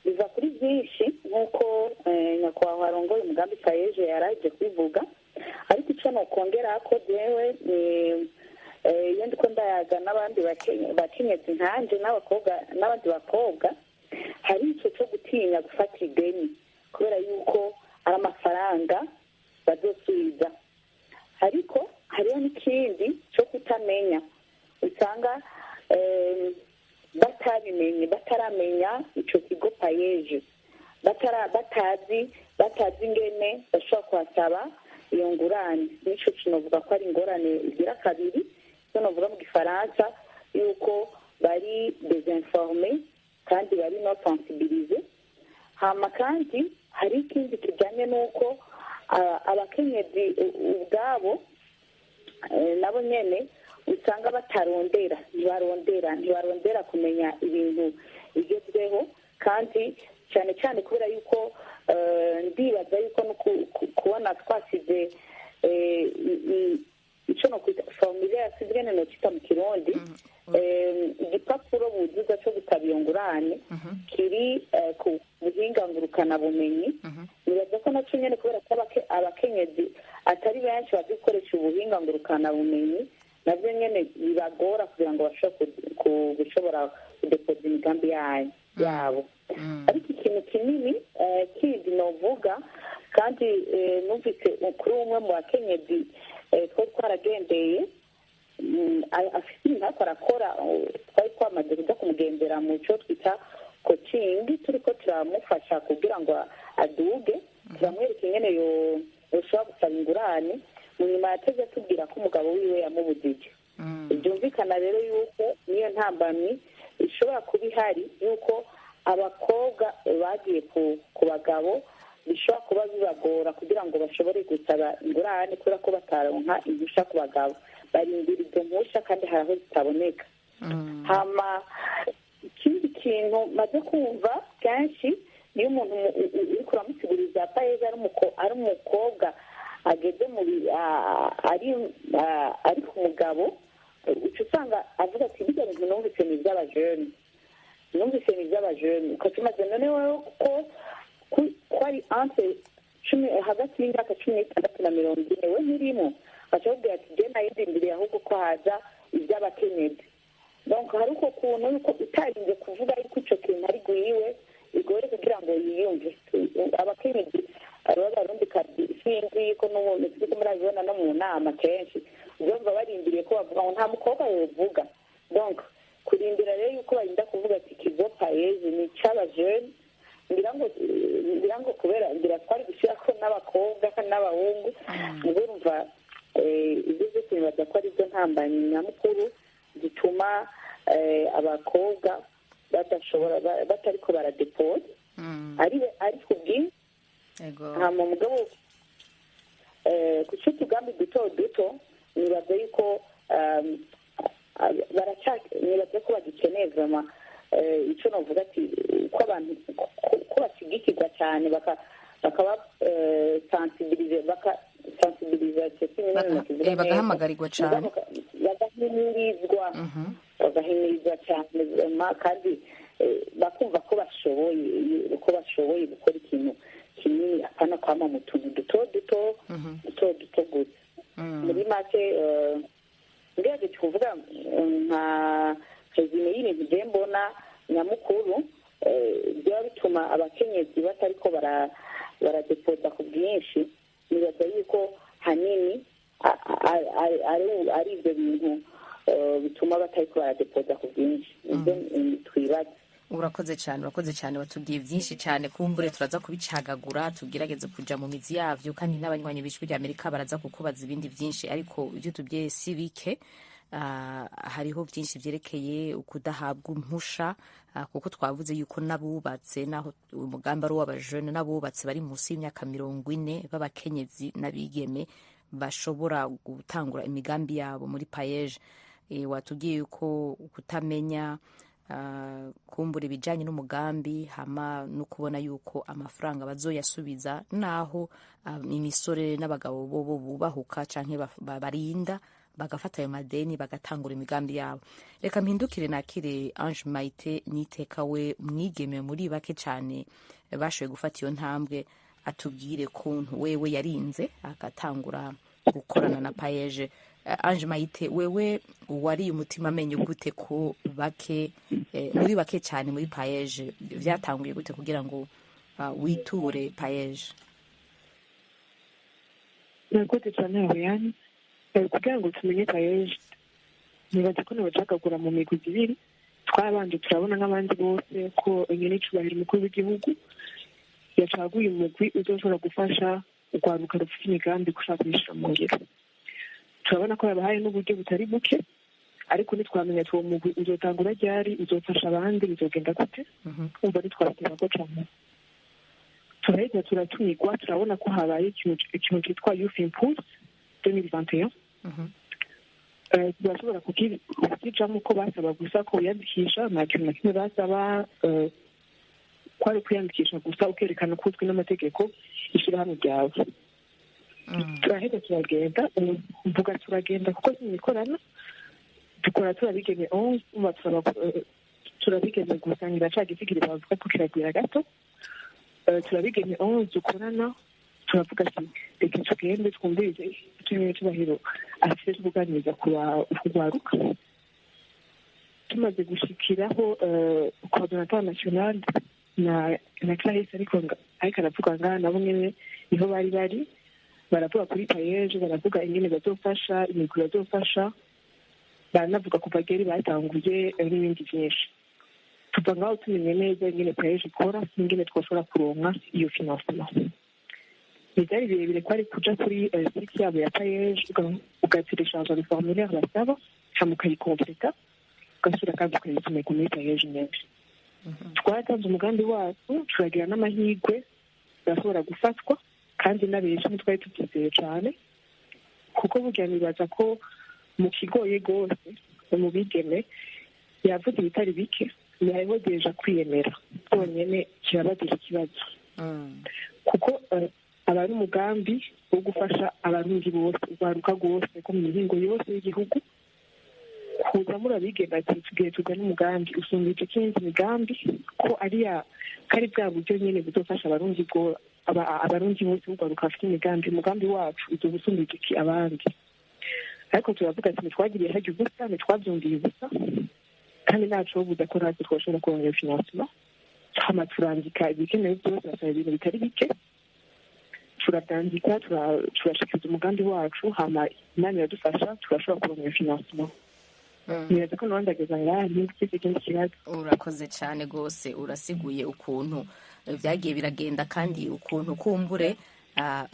biva kuri byinshi nk'uko nyakubahwa arongoye umugambi PAEEJ yaraje kubivuga. Ariko icyo nokongera ko jewe iyo ndiko ndayaga n'abandi bakenyezi nkanje n'abakobwa n'abandi bakobwa, hari ico cyo gutinya gufata ideni kubera yuko ari amafaranga bazosubiza. Ariko hariho n'ikindi cyo kutamenya, usanga batabimenye, bataramenya ico kigo PAEEJ, batazi ingene bashobora kuhasaba iyo ngurane. Nico kinovuga ko ari ingorane igira kabiri, icyo novuga mu gifaransa yuko bari désinformé kandi bari non sensibilisé. Hama kandi hari ikindi kijanye n'uko abakenyezi ubwabo nabo nyene usanga batarondera, ntibarondera kumenya ibintu bigezweho, kandi cyane cyane kubera yuko ndibaza yuko no kubona twasize icyo no kwita formulaire yasizwe no kita mu Kirundi, igipapuro buzuza cyo gusaba iyo ngurane kiri ku buhinga ngurukana bumenyi. Nibaza ko nacyo nyene kubera ko abakenyezi atari benshi bazi gukoresha ubuhinga ngurukana bumenyi, nabyo nyene bibagora kugira ngo bashobore gushobora kudepoza imigambi yabo. Ariko ikintu kinini kindi novuga, kandi numvise kuri umwe mu bakenyezi twari twaragendeye, afite ibintu ariko arakora, twari twamaze kuja kumugendera mu cyo twita coaching, turiko turamufasha kugira ngo aduge, turamwereka ingene yoshobora gusaba ingurane. Mu nyuma yateze atubwira ko umugabo wiwe yamubujije. Byumvikana rero yuko niyo ntambamyi ishobora kuba ihari, yuko abakobwa bagiye ku bagabo bishobora kuba bibagora kugira ngo bashobore gusaba ingurane, kubera ko bataronka impusha ku bagabo, barindira izo mpusha kandi hari aho zitaboneka. Hama ikindi kintu maze kumva kenshi, niyo umuntu uriko uramusiguriza PAEEJ ari umukobwa ageze ari ku mugabo, uca usanga avuga ati bijya bintu numvise ni iby'abajene, numvise ni iby'abajene. Ukaca umaze none wowe ko ari entre hagati y'imyaka 16 na 40, we ntirimo, baca bakubwira ati je nayindindiriye ahubwo ko haza iby'abakenyezi. Donc hari uko kuntu yuko utarinze kuvuga yuko ico kintu ari gwiwe, bigoye kugira ngo yiyumve. Abakenyezi b'abarundikazi sinzi ko n'ubundi turiko murabibona no mu nama kenshi, uzumva barindiriye ko bavuga ngo nta mukobwa yovuga. Donc kurindira rero yuko barinda kuvuga ati ikigo PAEEJ ni ic'abajene, ngira ngo kubera ngira twari gushyirako n'abakobwa n'abahungu, urumva ibyo byose nibaza ko ari byo ntambanyi nyamukuru zituma abakobwa badashobora, batariko baradepoza ari ku bwinshi. Hama mugabo ku cy'utugambi duto duto, nibaza yuko nibaza ko bagikeneye vraiment icyo novuga ati ko abantu ko bashigikirwa cyane, bakaba sensibilize, baka sensibilisation, bagahamagarirwa cyane, bagahimirizwa cyane, kandi bakumva ko bashoboye gukora ikintu kinini, apana kwama mu tuntu duto duto duto duto gusa. Muri make ngerageje kuvuga nka résumé y'ibintu je mbona nyamukuru byaba bituma abakenyezi batariko baradepoza ku bwinshi, nibaza yuko hanini ari ibyo bintu bituma batariko baradepoza ku bwinshi, nibyo twibaza. Urakoze cyane, urakoze cyane, watubwiye byinshi cyane. Kumbure turaza kubicagagura, tugerageze kuja mu mizi yavyo, kandi n'abanywanyi b'Ijwi rya Amerika baraza kukubaza ibindi byinshi, ariko ibyo tubwiye si bike. Hariho byinshi byerekeye ukudahabwa impusha, kuko twavuze yuko n'abubatse, naho umugambi ari uw'abajene, n'abubatse bari munsi y'imyaka 40 b'abakenyezi n'abigeme bashobora gutangura imigambi yabo muri PAEEJ. Watubwiye yuko kutamenya kumbura ibijyanye n'umugambi, hama no kubona yuko amafaranga bazoyasubiza, naho imisore n'abagabo bo bubahuka canke barinda bagafata ayo madeni bagatangura imigambi yabo. Reka mpindukire nakire Ange Maite Niteka, we mwigeme muri bake cyane bashoboye gufata iyo ntambwe, atubwire kuntu wewe yarinze agatangura gukorana na PAEEJ. Ange Maite, wewe wariye umutima amenyo gute ko bake muri bake cyane muri PAEEJ? Byatanguye gute kugira ngo witure PAEEJ? Murakoze cyane, Habiyani. Kugira ngo tumenye PAEEJ, nibaza ko nabacagagura mu migwi ibiri. Twabanje turabona nk'abandi bose ko nyen'icubahiro umukuru w'igihugu yacaguye umugwi uzoshobora gufasha urwaruka rufite imigambi gushaka kuyishira mu ngiro. Turabona ko yabahaye n'uburyo butari buke, ariko ntitwamenya uwo mugwi uzotangura ryari, uzofasha abandi, bizogenda gute. Umva, ntitwabitebako cane. Turaheza turatumirwa, turabona ko habaye ikintu cyitwa Youth Impulse 2021. Turashobora kukijamo, ko basaba gusa ko wiyandikisha, nta kintu na kimwe basaba, ko ari ukwiyandikisha gusa ukerekana ko uzwi n'amategeko ishyirahamwe ryawe. Turaheza turagenda, mvuga turagenda kuko sinikorana, dukora turabigeme 11, turabigeme gusa, ngira gisigiri bavuga ko kiragwira gato. Turabigeme 11 dukorana, turavuga ati reka tugende twumvirize icyo cyubahiro afite tukuganiriza kurwaruka. Tumaze gushikiraho coordinateur national na Clarisse, ariko aravuga ngaha, nabo nyene niho bari baravuga kuri PAEEJ, baravuga ingene bazofasha, imigwi bazofasha, baranavuga kuva geri batanguye n'ibindi byinshi. Tuva ngaho tumenye neza ingene PAEEJ ikora n'ingene twoshobora kuronka iyo financement. Ntibyari birebire, ko ari kuja kuri site yabo ya PAEEJ, ugatélécharger le formulaire basaba, hama ukayikompleta, ugasubira kandi ukayisomeka muri PAEEJ nyene. Twaratanze umugambi wacu, turagira n'amahirwe urashobora gufatwa, kandi n'abenshi ntitwari tubyizeye cane, kuko burya nibaza ko mu kigoye rwose mu bigeme, yavuze ibitari bike, hariho déjà kwiyemera byonyene kirabagira ikibazo, kuko aba ari umugambi wo gufasha Abarundi bose, urwaruka rwose ko mu mihingo yose y'igihugu, kuza murabigenda ati tugiye tugana umugambi usumbije ikindi migambi, ko ari ya kari bwa buryo nyene buzofasha Abarundi bwo Abarundi bose b'urwaruka bafite imigambi, umugambi wacu uzoba usumbije iki abandi. Ariko turavuga ati ntitwagiriye harya ubusa, ntitwabyumviye ubusa, kandi ntaco buza ko natwe twashobora kuronka iyo financement. Hama turandika ibikenewe byose, basaba ibintu bitari bike, turabyandika, turashikiriza umugambi wacu, hama Imana iradufasha turashobora kuronka iyo financement. Nibaza ko nabandageza ngaha, ntibifise ikindi kibazo. Urakoze cyane rwose, urasiguye ukuntu byagiye biragenda, kandi ukuntu kumbure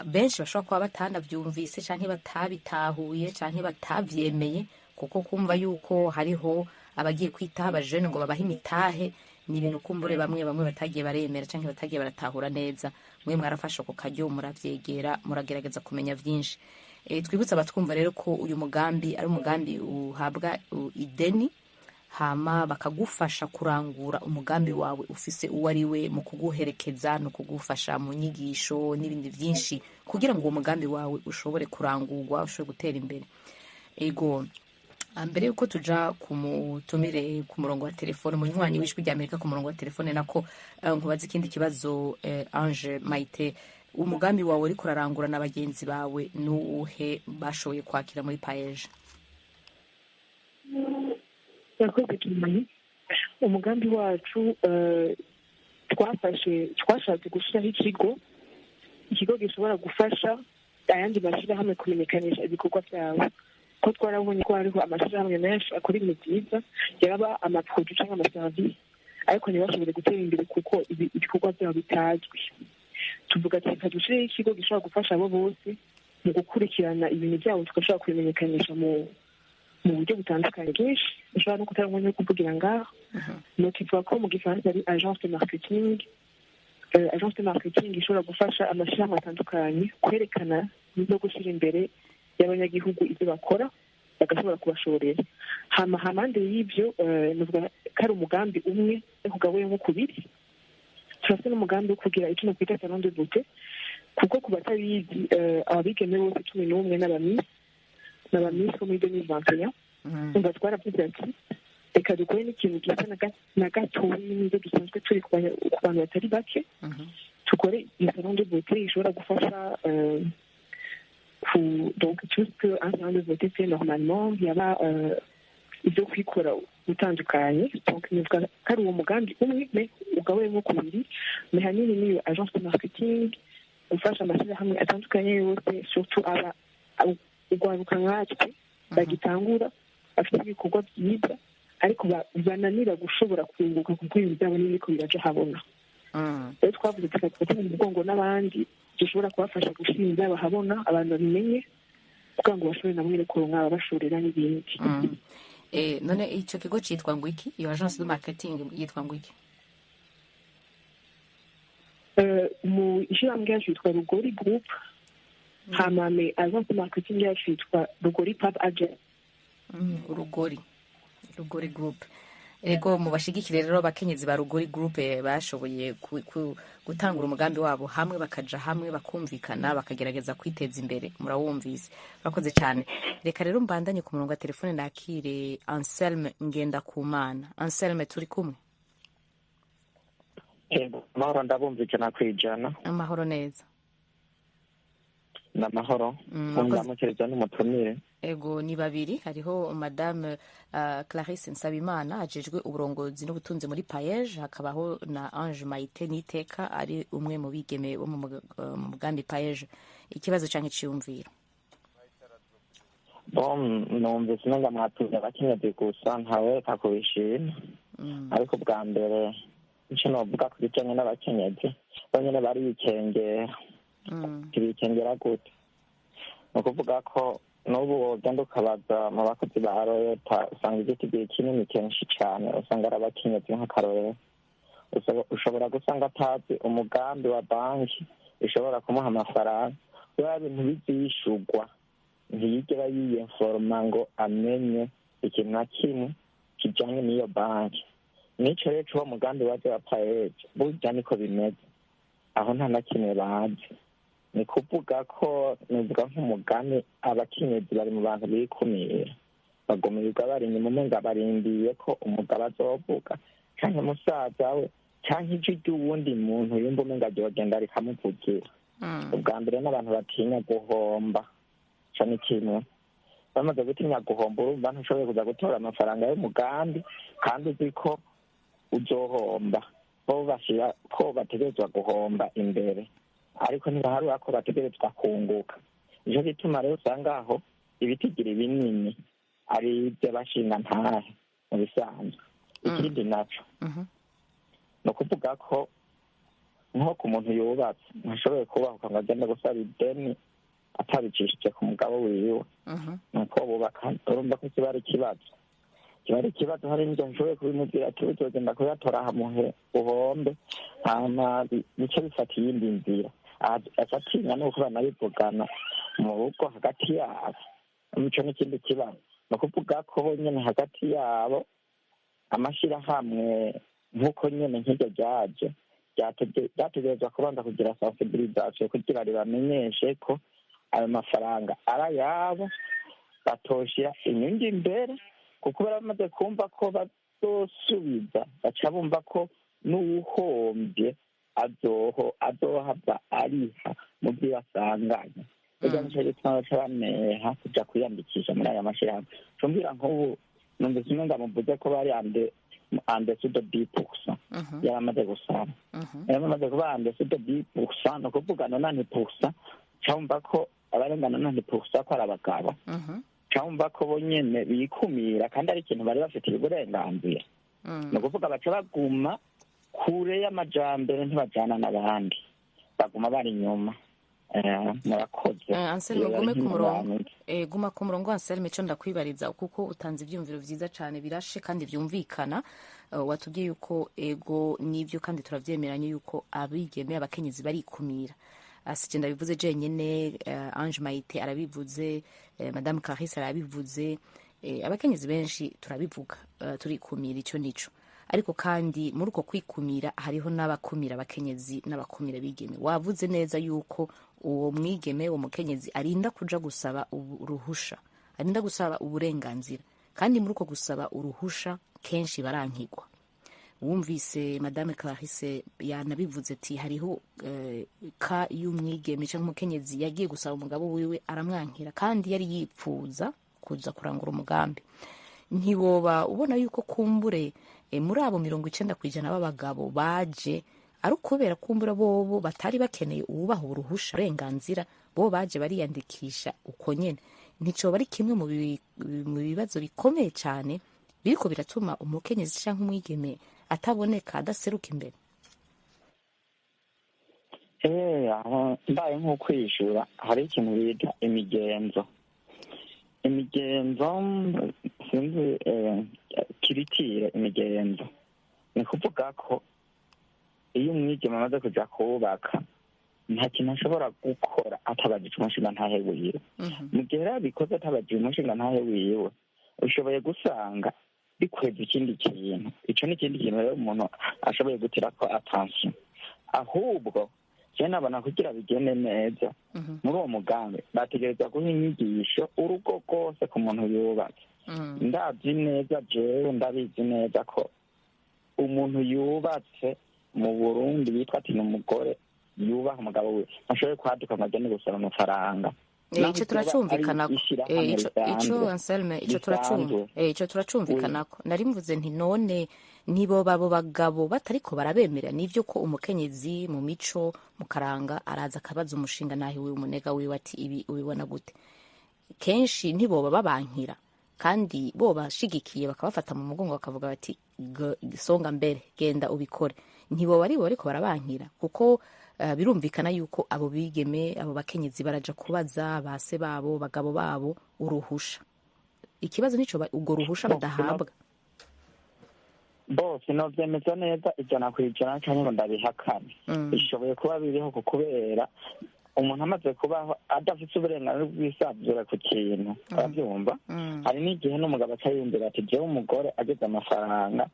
benshi bashobora kuba batanabyumvise canke batabitahuye canke batavyemeye, kuko kumva yuko hariho abagiye kwitaho abajene ngo babahe imitahe ni ibintu kumbure bamwe bamwe batagiye baremera canke batagiye baratahura neza. Mwe mwarafashe ako karyo, muravyegera, muragerageza kumenya vyinshi. Twibutse abatwumva rero ko uyu mugambi ari umugambi uhabwa ideni, hama bakagufasha kurangura umugambi wawe ufise uwo ari we, mu kuguherekeza no kugufasha mu nyigisho n'ibindi byinshi, kugira ngo uwo mugambi wawe ushobore kurangurwa, ushobore gutera imbere. Ego, mbere yuko tuja kumutumire ku murongo wa telefone, umunywanyi w'Ijwi rya Amerika ku murongo wa telefone, nako nkubaza ikindi kibazo. Ange Maite, umugambi wawe uriko urarangura na bagenzi bawe n'uwuhe bashoboye kwakira muri PAEEJ? Urakoze cyane. Umugambi wacu, twafashe twashatse gushyiraho ikigo gishobora gufasha ayandi mashyirahamwe kumenyekanisha ibikorwa byabo, ko twarabonye ko hariho amashyirahamwe menshi akora ibintu byiza, yaba amaproduit cyangwa amaserivisi. Ariko ntibashobore gutera imbere kuko ibikorwa byabo bitazwi. Tuvuga ati reka dushyireho ikigo gishobora gufasha abo bose mu gukurikirana ibintu byabo, tugashobora kubimenyekanisha mu buryo butandukanye bwinshi ushobora no kutari umwanya wo kuvugira ngaho. Nuko ko mu Gifaransa ari agence de marketing. Agence de marketing ishobora gufasha amashyirahamwe atandukanye kwerekana no gushyira imbere y'abanyagihugu ibyo bakora, bagashobora kubashorera. Hama hampande y'ibyo, nuvuga ko ari umugambi umwe ariko ugabuyemo kubiri. Turafite n'umugambi wo kugira icyo nakwita salon de beauté, kuko ku batabizi, ababigeme bose 11 n'aba miss bo muri 2021. Umva, twaravuze ati reka dukore n'ikintu gisa na gatoyi n'ibyo dusanzwe turi ku bantu batari bake, tukore iyo salon de beauté ishobora gufasha ku donc tout ce que un salon de beauté fait normalement, yaba ibyo kwikora utandukanye. Donc nivuga ko ari uwo mugambi umwe mais ugabuyemo kubiri, mais hanini niyo agence de marketing gufasha amashyirahamwe atandukanye yose, surtout aba urwaruka nkatwe bagitangura, bafite ibikorwa byiza ariko bananira gushobora kunguka kuko ibintu byabo n'ibiriko biraja habona. Rero twavuze tugatera mu mugongo n'abandi dushobora kubafasha gushyira ibyabo habona, abantu babimenye, kugira ngo bashobore namwe kuronka ababashorera n'ibindi. None ico kigo citwa ngo iki? Iyo agence de marketing yitwa ngo iki? Mu ishyirahamwe ryacu yitwa Rugori Group, hama mais agence de marketing yacu yitwa Rugori Pub Agent. Rugori Group. Ego, mubashigikire rero abakenyezi ba Rugori Group, bashoboye gutangura umugambi wabo hamwe, bakaja hamwe, bakumvikana, bakagerageza kwiteza imbere. Murawumvise, urakoze cyane. Reka rero mbandanye ku murongo wa telefone nakire Anselme Ngendakumana. Anselme, turi kumwe? Yego, amahoro, ndabumva 100%. Amahoro neza. Ni amahoro. Ndamukiriza n'umutumire. Ego, ni babiri. Hariho Madame Clarisse Nsabimana ajejwe uburongozi n'ubutunzi muri PAEEJ, hakabaho na Ange Maite Niteka ari umwe mu bigeme bo mu mugambi PAEEJ. Ikibazo canke iciyumviro? Bon, numvise umenga mwatuye abakenyezi gusa, ntawe kubishima. Ariko bwa mbere ico novuga ku bijanye n'abakenyezi, bonyene barikengera. Ntibikengera gute? Ni ukuvuga ko n'ubu wogenda ukabaza mu bakozi ba leta, usanga igiti kinini kenshi cane usanga ari abakenyezi. Nk'akarorero, ushobora gusanga atazi umugambi wa banki ishobora kumuha amafaranga, kubera ibintu bizishurwa ntiyigera yiyinforma ngo amenye ikintu na kimwe kijanye n'iyo banki. Nico rero c'uwo mugambi waje wa PAEEJ, burya niko bimeze, aho nta na kimwe bazi. Ni kuvuga ko nuvuga nk'umugani, abakenyezi bari mu bantu bikumira, bagumirwa bari inyuma, umenga barindiye ko umugabo azovuga, canke musaza we, canke ijwi ry'uwundi muntu yumva umenga ryogenda rikamuvugira. Ubwa mbere n'abantu batinya guhomba, ico ni kimwe. Bamaze gutinya guhomba, urumva ntushoboye kuza gutora amafaranga y'umugambi kandi uzi ko uzohomba. Bo bashira ko bategerezwa guhomba imbere, ariko ntibaharura ko bategerezwa kunguka. Nico gituma rero usanga aho ibitigira binini ari ivy'abashinga ntahe mu bisanzwe. Ikindi naco ni ukuvuga ko nko ku muntu yubatse, ntashoboye kubahuka ngo agende gusaba ideni atabicishije ku mugabo wiwe, nuko bubaka. Urumva ko kiba ari ikibazo, kiba ari ikibazo. Hari n'ivyo nshoboye kubimubwira ati uzogenda kuyatora hamuhe uhombe, hama bice bifata iyindi nzira. Acatinya nuko banabivugana mu rugo hagati yabo. Ico n'ikindi kibazo. Ni ukuvuga ko bonyene hagati yabo amashirahamwe nk'uko nyene nk'iryo ryaje ryategerezwa kubanza kugira sensibilisation kugira ribamenyeshe ko ayo mafaranga ari ayabo, batoshira inyungu imbere, kuko baramaze kumva ko bazosubiza, baca bumva ko n'uwuhombye azoho azohava ariha mu byo basanganye. Burya nico gituma baca bameha kuja kwiyandikisha muri aya mashirahamwe. Cumbwira nk'ubu numvise umenga muvuze ko bari en dessous de 10%, yaramaze gusaba, yaramaze kuba en dessous de 10%, ni ukuvuga 90%. Cumva ko abarenga 90% ko ari abagabo. Cumva ko bonyene bikumira kandi ari ikintu bari bafitiye uburenganzira. Ni ukuvuga baca baguma kure y'amajambere, ntibajana n'abandi, baguma bari inyuma. Murakoze. Anselme, gume ku murongo, guma ku murongo Anselme. Ico ndakwibariza, kuko utanze ivyumviro vyiza cane birashe kandi vyumvikana. Watubwiye yuko ego nivyo kandi turavyemeranye yuko abigeme, abakenyezi barikumira. Sije ndabivuze jenyene, Ange Maite arabivuze, Madame Clarisse arabivuze, abakenyezi benshi turabivuga, turikumira, ico nico. Ariko kandi muri uko kwikumira hariho n'abakumira abakenyezi n'abakumira bigeme. Wavuze neza yuko uwo mwigeme, uwo mukenyezi arinda kuja gusaba uruhusha, arinda gusaba uburenganzira, kandi muri uko gusaba uruhusha kenshi barankigwa. Wumvise Madame Clarisse yanabivuze ati hariho ka y'umwigeme cyangwa umukenyezi yagiye gusaba umugabo wiwe aramwankira, kandi yari yipfuza kuza kurangura umugambi. Ntiwoba ubona yuko kumbure muri abo 90% b'abagabo baje ari ukubera kumbura bobo batari bakeneye uwubaha uruhusha, uburenganzira, bo baje bariyandikisha uko nyene? Nticoba ari kimwe mu bibazo bikomeye cyane biriko biratuma umukenyezi cyangwa umwigeme ataboneka, adaseruka imbere? Aho mbaye nk'ukwishura, hari ikintu bita imigenzo, sinzi, kiritire imigenzo. Ni kuvuga ko iyo umwigeme amaze kuja kubaka, nta kintu ashobora gukora atabajije umushinga ntahe wiwe. Mu gihe rero abikoze atabajije umushinga ntahe wiwe, ushoboye gusanga bikweza ikindi kintu. Ico ni ikindi kintu rero umuntu ashoboye guterako attention. Ahubwo je nabona kugira bigende neza muri uwo mugambi, bategerezwa guha inyigisho urugo rwose ku muntu yubatse. Ndazi neza, jewe ndabizi neza ko umuntu yubatse mu Burundi yitwa ati ni umugore yubaha umugabo we, ntashoboye kwaduka ngo agende gusaba amafaranga. Ico turacumvikanako, ico Anselme, ico turacumva, ico turacumvikanako. Nari mvuze nti none nibo babo bagabo batariko barabemera? Nivyo ko umukenyezi mu mico, mu karanga, araza akabaza umushinga nahi wiwe, umunega wiwe, ati ibi ubibona gute? Kenshi ntiboba babankira kandi bo bashigikiye, bakabafata mu mugongo, bakavuga bati songa mbere, genda ubikore? Ntiboba aribo bariko barabankira? Kuko birumvikana yuko abo bigeme, abo bakenyezi baraja kubaza base babo, bagabo babo uruhusha. Ikibazo nico ubwo ruhusha badahabwa. Bose novyemeza neza 100% canke ngo ndabihakane. Bishoboye kuba biriho, kubera umuntu amaze kubaho adafite uburenganzira bwisanzura ku kintu, arabyumva. Hari n'igihe n'umugabo aca yiyumvira ati jewe umugore ageze amafaranga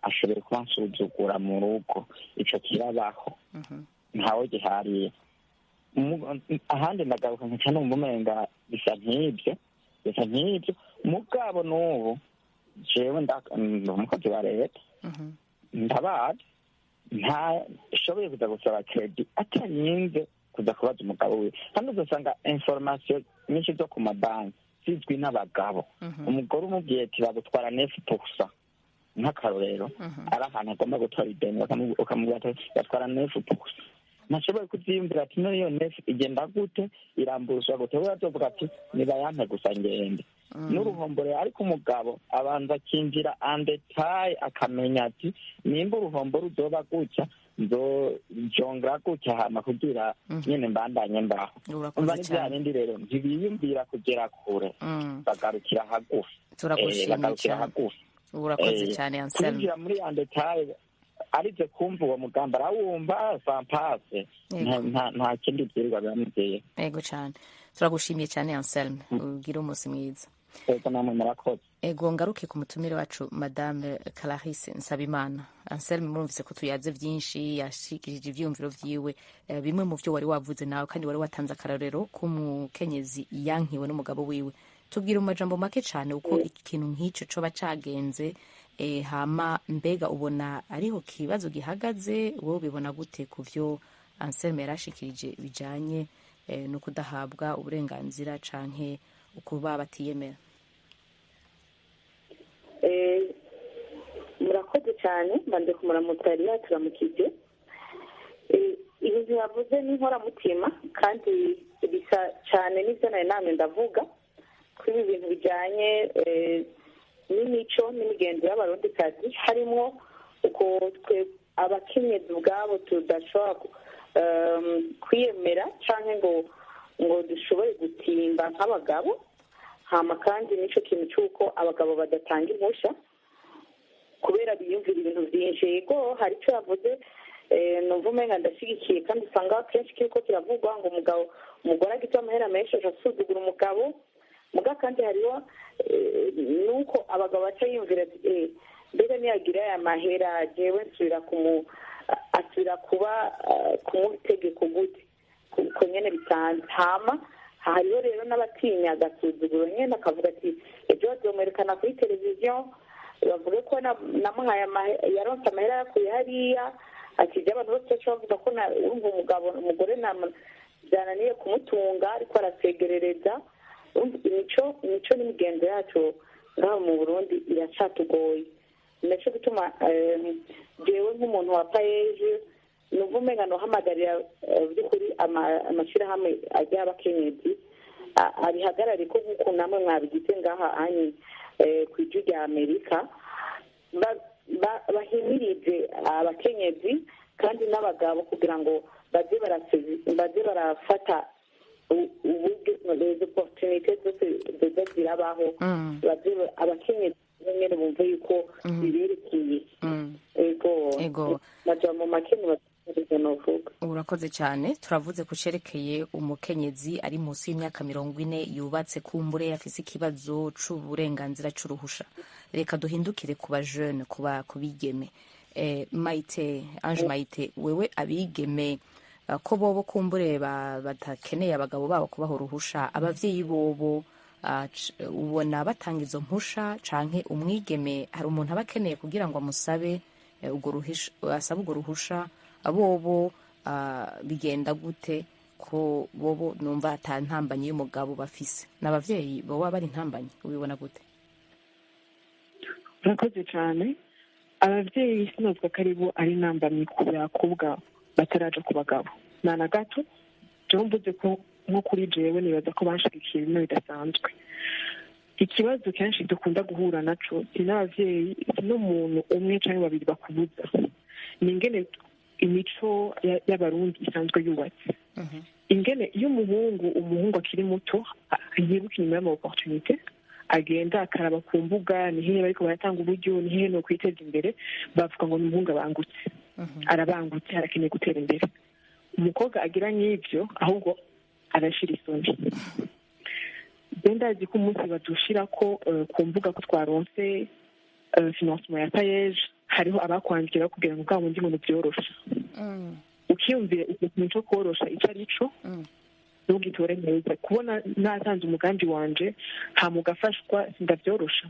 ashoboye kuba nsuzugura mu rugo. Ico kirabaho, ntawe gihariye. Ahandi ndagaruka nkaca numva umenga bisa nk'ibyo, bisa nk'ibyo. Mugabo n'ubu jewe ndi umukozi wa leta, ndabazi ntashoboye kuza gusaba crédit atarinze kuza kubaza umugabo wiwe. Kandi uzasanga information nyinshi zo ku mabanki zizwi n'abagabo. Umugore umubwiye ati bagutwara 9%, nk'akarorero, ari ahantu agomba gutora ideni, ukamubwira ati batwara 9%, ntashoboye kuvyiyumvira ati none iyo neuf igenda gute, iramburswa gute? We azovuga ati nibayampe gusa ngende n'uruhombo rero. Ariko umugabo abanza akinjira en détail, akamenya ati nimba uruhombo ruzoba gutya, nzojongera gutya, hama kugira nyene mbandanye mbaho. Urakoze Umva, ni vya cyane. bindi rero, ntibiyumvira kugera kure, bagarukira hagufi. Turagushimiye Bagarukira cyane. hagufi. Urakoze cyane Anselme. Kwinjira muri en détail, arize kumva uwo mugambi, arawumva sampase, nta kindi vyirirwa biramuteye. Ego cyane, turagushimiye cyane Anselme, ugire umunsi mwiza. Ego, namwe murakoze. Ego, ngaruke ku mutumire wacu Madame Clarisse Nsabimana. Anselme murumvise ko tuyaze byinshi, yashikirije ivyiyumviro vyiwe, bimwe mu vyo wari wavuze nawe, kandi wari watanze akarorero k'umukenyezi yankiwe n'umugabo wiwe. Tubwire mu majambo make cyane uko ikintu nk'ico coba cagenze, hama mbega ubona ariho kibazo gihagaze? Wowe ubibona gute ku vyo Anselme yarashikirije bijanye no kudahabwa uburenganzira canke ukuba batiyemera? Murakoze cyane. Mbanze kumuramutsa, yari yaturamukije. Ibintu yavuze ni inkoramutima kandi bisa cyane n'ibyo nari namwe ndavuga kuri ibi bintu bijyanye n'imico n'imigenzo y'abarundikazi, harimwo uko twe abakenyezi ubwabo tudashobora kwiyemera cyangwa ngo dushobore gutimba nk'abagabo. Hama kandi n'icyo kintu cy'uko abagabo badatanga impushya kubera biyumvira ibintu byinshi. Yego, hari icyo yavuze, numva umenga ndashyigikiye, kandi usanga akenshi kiriko kiravugwa ngo umugabo, umugore agize amahera menshi aja asuzugura umugabo. Muga kandi hariho nuko abagabo baca yiyumvira ati mbega niyagira aya mahera, jewe nsubira kumu asubira kuba kumuha itegeko gute? Uko nyene bisanzwe. Hama hariho rero n'abatinya agasuzuguro nyene, akavuga ati ejo bazomwerekana kuri televiziyo bavuge ko namuhaye, yaronse amahera yakuye hariya, ati ibyo abantu bose baca bavuga ko urumva umugabo, umugore byananiye kumutunga, ariko arasegerereza. Imico n'imigenzo yacu ngaha mu Burundi iracatugoye. Naco gituma jewe nk'umuntu wa PAEEJ numva umenga nohamagarira by'ukuri amashyirahamwe ajya abakenyezi abihagarare ko nk'uko namwe mwabigize ngaha anyi ku ijwi rya Amerika, bahimirize abakenyezi kandi n'abagabo kugira ngo baze barafata uburyo les opportunités zose ziza zirabaho, baze abakenyezi nyene bumve yuko biberekeye. Ego, majambo make novuga. Urakoze cyane. Turavuze ku cerekeye umukenyezi ari munsi y'imyaka 40 yubatse, kumbure afise ikibazo c'uburenganzira c'uruhusha. Reka duhindukire ku ba jeune, kuba kubigeme. Maite Ange, Maite, wewe abigeme ko bobo kumbure batakeneye abagabo babo kubaha uruhusha, abavyeyi bobo ubona batanga izo mpusha, canke umwigeme hari umuntu aba akeneye kugira ngo amusabe urwo ruhisha, asabe urwo ruhusha? Bobo bigenda gute ko bobo numva ata ntambanyi y'umugabo bafise, n'abavyeyi boba bari intambanyi? Ubibona gute? Urakoze cyane. Ababyeyi sinavuga ko ari bo ari intambamyi ku bakobwa bataraja ku bagabo, nta na gato. Jewe mvuze ko nko kuri jewe nibaza ko banshigikiye bimwe bidasanzwe. Ikibazo kenshi dukunda guhura naco si n'abavyeyi, si n'umuntu umwe canke babiri bakubuza, ni ingene imico y'Abarundi isanzwe yubatse, ingene iyo umuhungu akiri muto yiruka inyuma y'ama opportunité, agenda akaraba ku mbuga ni hehe bariko baratanga uburyo, ni hehe no kwiteza imbere, bavuga ngo ni umuhungu abangutse, arabangutse, arakeneye gutera imbere. Umukobwa agira nk'ivyo ahubwo arashira isoni. Je ndazi ko umunsi badushirako ku mbuga ko twaronse financement ya PAEEJ, hariho abakwandikira kugira ngo bwa bundi ngo nivyoroshe. Ukiyumvira icyo kintu co korosha ico ari co, ntugitore neza. Kubona natanze umugambi wanje hama ugafashwa, sindavyorosha.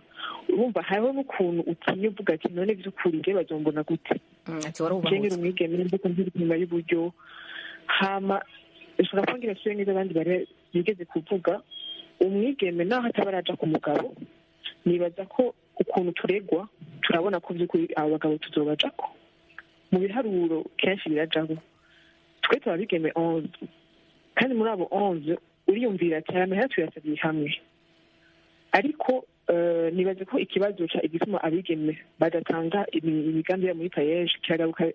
Urumva hariho n'ukuntu utinya, uvuga ati none vy'ukuri nje bazombona gute? Ati warubahutse. Je nkiri umwigeme mvuga nkiri inyuma y'uburyo. Hama nshobora kuba ngira nsubire neza abandi bari bigeze kuvuga, umwigeme naho ataba araja ku mugabo, nibaza ko ukuntu turegwa turabona ko vy'ukuri abo bagabo tuzobajako. Mu biharuro kenshi birajaho, twe tuba bigeme 11, kandi muri abo 11 uriyumvira ati aya mahera tuyasabiye hamwe. Ariko nibaza ko ikibazo ca igituma abigeme badatanga imigambi yabo muri PAEEJ kiragaruka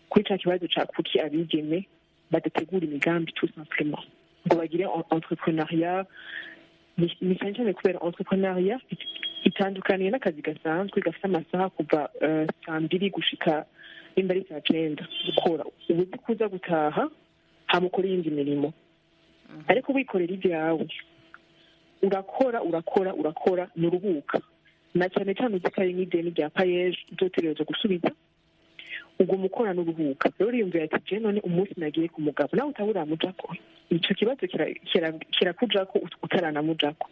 kuri ca kibazo ca kuki abigeme badategura imigambi tout simplement ngo bagire entrepreneuriat. Ni cyane cyane kubera entrepreneuriat itandukaniye n'akazi gasanzwe gafite amasaha kuva saa 2 gushika nimba ari saa 9 gukora, uba uzi kuza gutaha hama ukora iyindi mirimo. Ariko wikorera ibyawe, urakora, urakora, urakora, nturuhuka, na cyane cyane uzi ko ari nk'ideni rya PAEEJ uzotegerezwa gusubiza, uguma ukora n'uruhuka. Rero uriyumvira ati je none umunsi nagiye ku mugabo nawe utaba uramujako, ico kibazo kirakujako utaranamujako.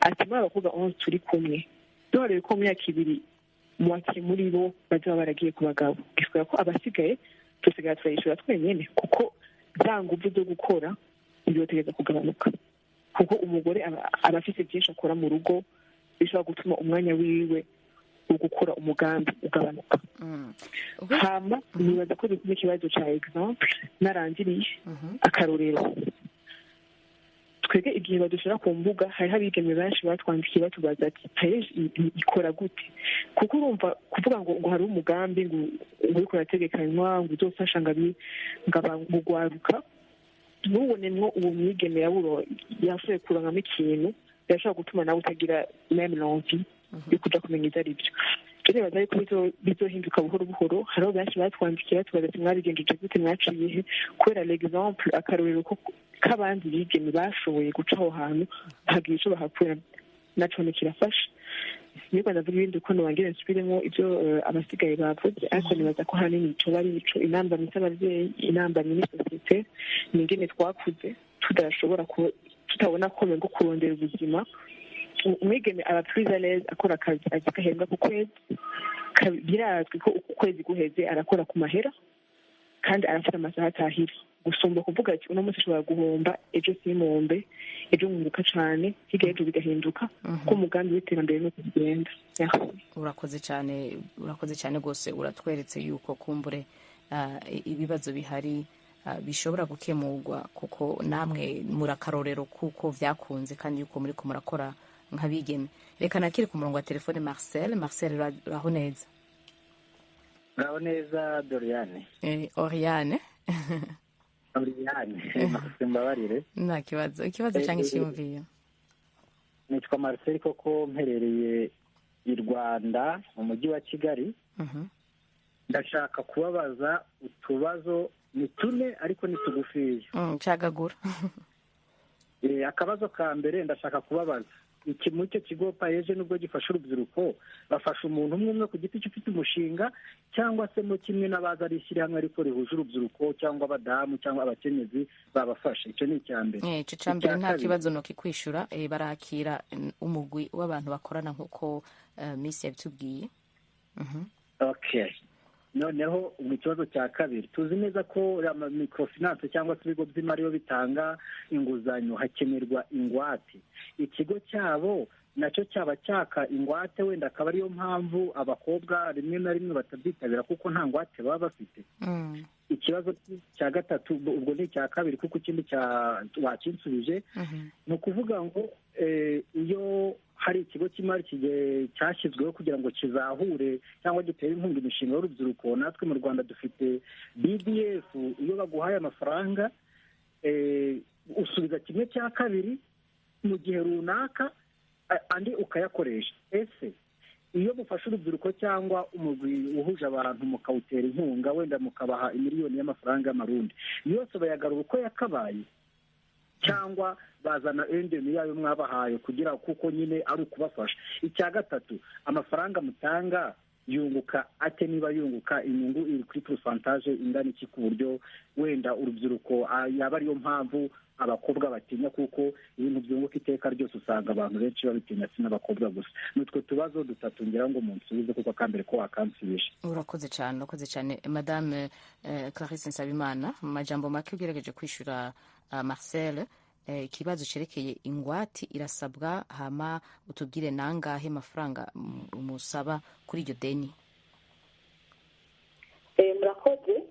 Ati muri abakobwa 11 turi kumwe, duharuye ko mu myaka 2 moitié muri bo bazoba baragiye ku bagabo, gisigura ko abasigaye dusigara turayishura twenyene, kuko za nguvu zo gukora bizotegereza kugabanuka, kuko umugore aba afise byinshi akora mu rugo bishobora gutuma umwanya wiwe wo gukora umugambi ugabanuka. Hama nibaza ko dufite ikibazo ca exemple narangiriye akarorero. Twebwe igihe badushira ku mbuga, hariho abigeme benshi batwandikiye batubaza ati: "PAEEJ ikora gute?" Kuko urumva, kuvuga ngo hariho umugambi ngo uriko urategekanywa, ngo uzofasha ngo ugwaruka, ntubonемwo uwo mwigeme yaburo yashoboye kuronkamo ikintu, birashobora gutuma nawe utagira même l'envie yo kuja kumenya ivyo ari byo. Je nibaza yuko bizohinduka buhoro buhoro. Hariho benshi batwandikiye batubaza ati: "Mwabigenjeje gute? Mwaciye he?" Kubera l'exemple, akarorero k'abandi bigeme bashoboye guca aho hantu hagira ico bahakura, naco kirafasha. Nibwo ndavuga ibindi uko nobangire nsubiremo ivyo abasigaye bavuze, ariko nibaza ko hanini coba ari ico: intambamyi z'abavyeyi, intambamyi ni société, ni ingene twakuze tudashobora, tutabona ko ngo kurondera ubuzima, umwigeme aba plus à l'aise akora akazi azi ko ahembwa ku kwezi. Birazwi ko uku kwezi guheze arakora ku mahera, kandi arafite amasaha atahira, gusumba kuvuga ati: "Uno munsi ushobora guhomba, ejo simpombe, ejo nkunguka cane, hirya y'ejo bigahinduka." Ko umugambi w'iterambere nuko bigenda. Urakoze cyane, urakoze cyane rwose. Uratweretse yuko kumbure ibibazo bihari bishobora gukemurwa, kuko namwe muri akarorero kuko byakunze, kandi yuko muri ko murakora nk'abigeme. Reka nakire ku murongo wa telefone Marcel. Marcel, uraho neza? Uraho neza, Doriane? Oriane. Oriane, mbabarire. Nta kibazo. Ikibazo cyangwa icyiyumviro? Nitwa Marcel, koko mperereye i Rwanda mu mujyi wa Kigali. Ndashaka kubabaza utubazo, ni tune ariko ni tugufiya. Cagagura. Akabazo ka mbere ndashaka kubabaza: iki muri icyo kigo PAEEJ, nubwo gifasha urubyiruko, bafasha umuntu umwe umwe ku giti cye ufite umushinga, cyangwa se mo kimwe n'abaza ari ishyirahamwe ariko rihuje urubyiruko cyangwa abadamu cyangwa abakenyezi babafasha? Icyo ni icya mbere. Icyo cya mbere nta kibazo nokikwishyura. Barakira umugwi w'abantu bakorana nk'uko Miss yabitubwiye. Okay, noneho mu kibazo cya kabiri, tuzi neza ko microfinance cyangwa se ibigo by'imari iyo bitanga inguzanyo hakenerwa ingwate. Ikigo cyabo nacyo cyaba cyaka ingwate? Wenda akaba ariyo mpamvu abakobwa rimwe na rimwe batabyitabira, kuko nta ngwate baba bafite. Ikibazo cya gatatu, ubwo ni icya kabiri kuko ikindi wakinsubije, ni ukuvuga ngo iyo hari ikigo cy'imari cyashyizweho kugira ngo kizahure cyangwa gitere inkunga imishinga y'urubyiruko, natwe mu Rwanda dufite BDF, iyo baguhaye amafaranga usubiza kimwe cya kabiri mu gihe runaka, andi ukayakoresha. Ese iyo mufashe urubyiruko cyangwa umugwi uhuje abantu mukawutera inkunga, wenda mukabaha imiliyoni y'amafaranga y'amarundi, yose bayagarura uko yakabaye, cyangwa bazana endemi yayo mwabahaye kugira kuko nyine ari ukubafasha? Icya gatatu, amafaranga mutanga yunguka ate? Niba yunguka, inyungu iri kuri pourcentage ingana iki, ku buryo wenda urubyiruko, yaba ariyo mpamvu abakobwa batinya, kuko ibintu byunguka iteka ryose usanga abantu benshi babitinya, si n'abakobwa gusa? Ni utwo tubazo dutatu ngira ngo munsubize, kuko akambere ko wakansubije. Urakoze cyane, urakoze cyane. Madame Clarisse Nsabimana, mu majambo make ugerageje kwishyura Marcel ikibazo cyerekeye ingwate irasabwa, hama utubwire nangahe mafaranga musaba kuri iryo deni. Murakoze.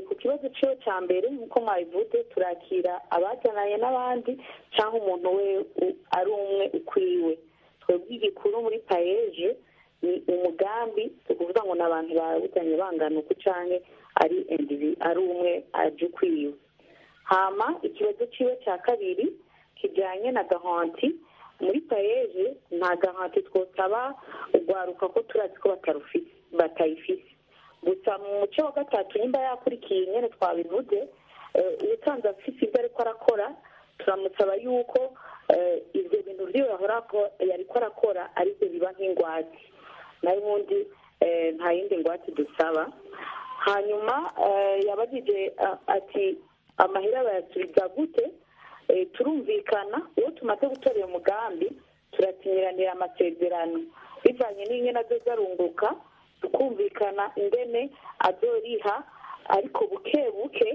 Ku kibazo cyiwe cya mbere, nk'uko mwabivuze, turakira abajyanaye n'abandi cyangwa umuntu we ari umwe ukwiwe. Twebwe igikuru muri PAEEJ ni umugambi, tukuvuga ngo ni abantu bawujyanye bangana uku cyangwa ari ari umwe aje ukwiwe. Hama ikibazo cyiwe cya kabiri kijyanye na garantie: muri PAEEJ nta garantie twosaba urwaruka, ko turazi ko batayifise. Gusa mu muco wa gatatu, nimba yakurikiye nyine twabivuze, ubusanzwe afite ibyo ariko arakora, turamusaba yuko ibyo bintu byiwe yariko arakora aribyo biba nk'ingwate, nayo ubundi nta yindi ngwate dusaba. Hanyuma yabagije ati: "Amahera bayasubiza gute?" Turumvikana, iyo tumaze gutora uyu mugambi turatinyiranira amasezerano bivanye n'ingene azoza arunguka, tukumvikana ingene azoriha, ariko buke buke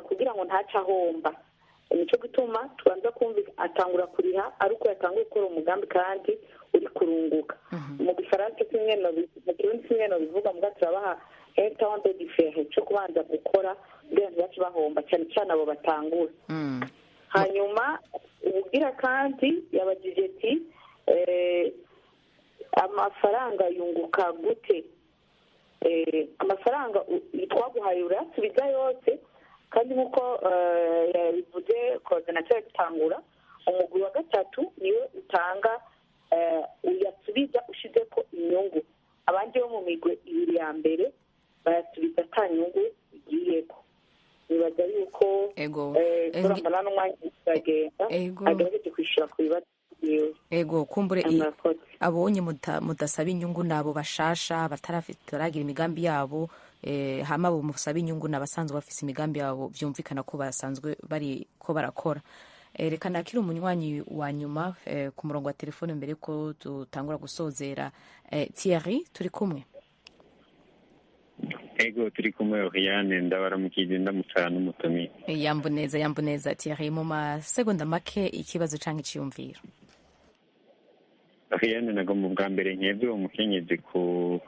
kugira ngo ntace ahomba. Nicyo gituma tubanza kumva atangura kuriha ari uko yatanguye gukora umugambi kandi uri kurunguka. Mu gifaransa kimwe, mu kirundi kimwe bivuga muga turabaha un temps de différé cyo kubanza gukora kugira ngo ntibace bahomba, cyane cyane abo batangura. Hanyuma ubugira kandi yabajije ati amafaranga yunguka gute? Amafaranga twaguhaye urayasubiza yose, kandi nk'uko yabivuze coordinateur gitangura, umugwi wa gatatu niwe utanga uyasubiza ushizeko inyungu. Abandi bo mu migwi ibiri ya mbere bayasubiza ata nyungu igiyeko. Nibaza yuko kurambana n'umwanya uragenda, agerageje kwishyura ku bibazo byiwe. Ego, kumbure abonye mudasaba inyungu nabo bashasha bataragira imigambi yabo, hama abo musaba inyungu n'abasanzwe bafise imigambi yabo, vyumvikana ko basanzwe bari ko barakora. Reka nakire umunywanyi wa nyuma ku murongo wa telefone mbere ko dutangura gusozera. Thierry, turi kumwe? Ego, turi kumwe Oriane, ndabaramukije, ndamutsa n'umutumiye. Yambuneza, yambuneza Thierry, mu masegonda make ikibazo canke iciyumviro. Oriane, nagomba ubwa mbere nkebwe uwo mukenyezi ku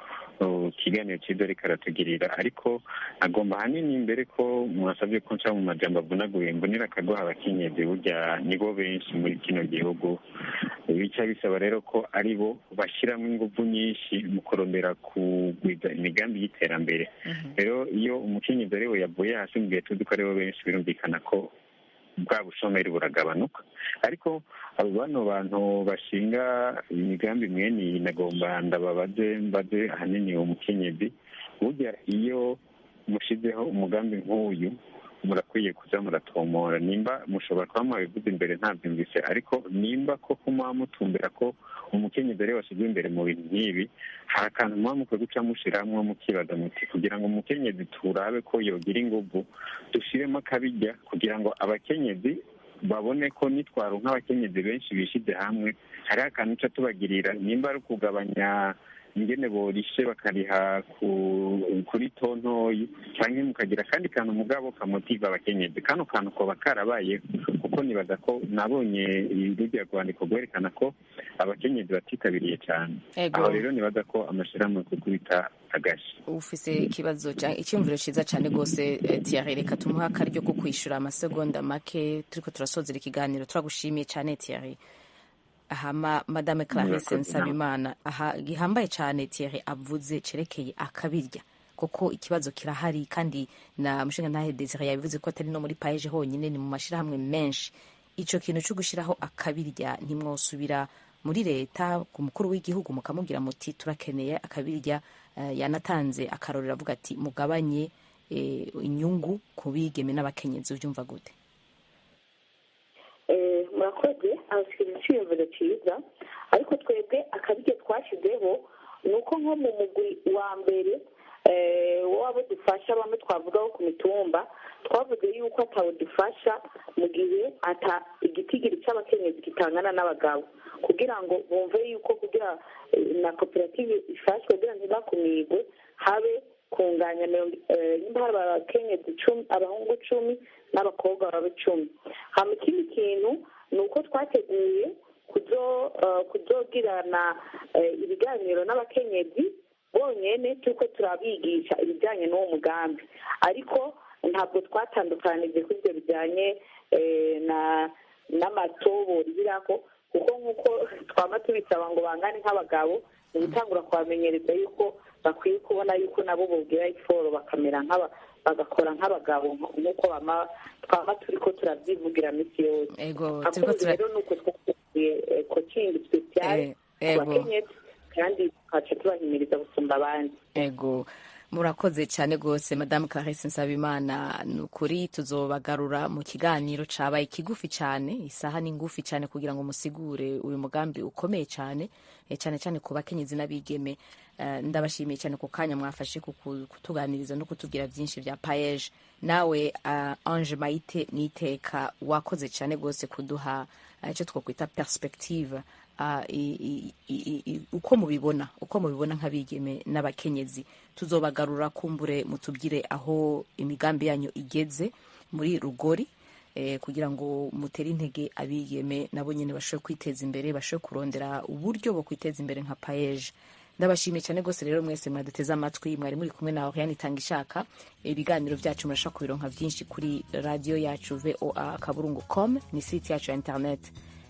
kiganiro cyiza ariko aratugirira, ariko agomba ahanini imbere ko mwasabye ko nca mu majambo avunaguye mbonera akaguha abakenyezi, burya nibo benshi muri kino gihugu, bica bisaba rero ko ari bo bashyiramo ingufu nyinshi mu kurondera kugwiza imigambi y'iterambere. Rero iyo umukenyezi ari we yavuye hasi mu gihe tuzi ko aribo benshi, birumvikana ko bwa bushomeri buragabanuka. Ariko abo bano bantu bashinga imigambi mwene iyi, nagomba ndababaze mbaze ahanini uwo mukenyezi, burya iyo mushizeho umugambi nk'uyu murakwiye kuza muratomora, nimba mushobora kuba mwabivuze imbere ntabyumvise, ariko nimba koko muba mutumbera ko umukenyezi ariwe washyizwe imbere mu bintu nk'ibi, hari akantu muba mukwiye guca mushiramwo mukibaza muti kugira ngo umukenyezi turabe ko yogira inguvu, dushiremo akabirya kugira ngo abakenyezi babone ko nitwaro nk'abakenyezi benshi bishize hamwe, hari akantu uca tubagirira, nimba ari ukugabanya ingene borishe bakariha kuri tontoyi, canke mukagira akandi kantu mugabo kamotiva abakenyezi. Kano kantu koba karabaye, kuko nibaza ko nabonye rurya rwandiko rwerekana ko abakenyezi batitabiriye cyane. Aho rero nibaza ko amashirahamwe kukubita agashi. Ufise ikibazo icyumviro ciza cyane gose Thierry, reka tumuhe akaryo ko kwishura amasegonda make turiko turasozera ikiganiro. Turagushimiye cyane Thierry. Ahama Madame Clarisse Nsabimana, aha gihambaye cyane Thierry avuze cerekeye akabirya, kuko ikibazo kirahari, kandi na mushinga ntahe Desire yabivuze ko atari no muri paeje honyine, ni mu mashirahamwe menshi. Ico kintu cyo gushiraho akabirya, ntimwosubira muri leta ku mukuru w'igihugu mukamubwira muti turakeneye akabirya? Yanatanze akarorero avuga ati mugabanye inyungu ku bigeme n'abakenyezi. Ubyumva gute? Murakoze, abasigaye icyiyumviro cyiza, ariko twebwe akabirya twashyizeho ni uko nko mu mugwi wa mbere w'abo dufasha bamwe twavugaho ku mitumba, twavuze yuko atawe dufasha mu gihe ata igitigiri cy'abakenyezi gitangana n'abagabo, kugira ngo bumve yuko kugira na koperative ifashwe kugira ngo ntibakumirwe, habe kunganya nimba hari abakenyezi 10, abahungu 10 n'abakobwa babe 10. Hama ikindi kintu ni uko twateguye kuzogirana ibiganiro n'abakenyezi bonyene, tuko turabigisha ibijyanye n'uwo mugambi, ariko ntabwo twatandukanije kuri ibyo bijyanye n'amatobo birako, kuko nk'uko twama tubisaba ngo bangane nk'abagabo, ni gutangura kubamenyereza yuko bakwiye kubona yuko nabo bogira iforo bakamera nk'aba, bagakora nk'abagabo nk'uko twama turiko turavyivugira misi yose. Rero nuko twateguye coaching spéciale ku bakenyezi, kandi tukaca tubahimiriza gusumba abandi. Ego, murakoze cyane rwose Madame Clarisse Nsabimana, ni ukuri tuzobagarura mu kiganiro cabaye kigufi cyane, isaha ni ngufi cyane kugira ngo musigure uyu mugambi ukomeye cyane, cyane cyane ku bakenyezi n'abigeme. Ndabashimiye cyane ku kanya mwafashe kutuganiriza no kutubwira byinshi bya paeje. Nawe Ange Maite Niteka, wakoze cyane rwose kuduha icyo twakwita perspective, uko mubibona, uko mubibona nk'abigeme n'abakenyezi. Tuzobagarura kumbure mutubwire aho imigambi yanyu igeze muri Rugori, kugira ngo mutere intege abigeme nabo nyene bashobore kwiteza imbere, bashobore kurondera uburyo bwo kwiteza imbere nka paeje. Ndabashimiye cyane rwose rero mwese mwaduteze amatwi. Mwari muri kumwe na Oriane Itangishaka. Ibiganiro byacu murashobora kubironka byinshi kuri radiyo yacu voa.com, ni site yacu ya internet.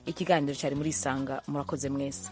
Ikiganiro cyari muri Isanga. Murakoze mwese.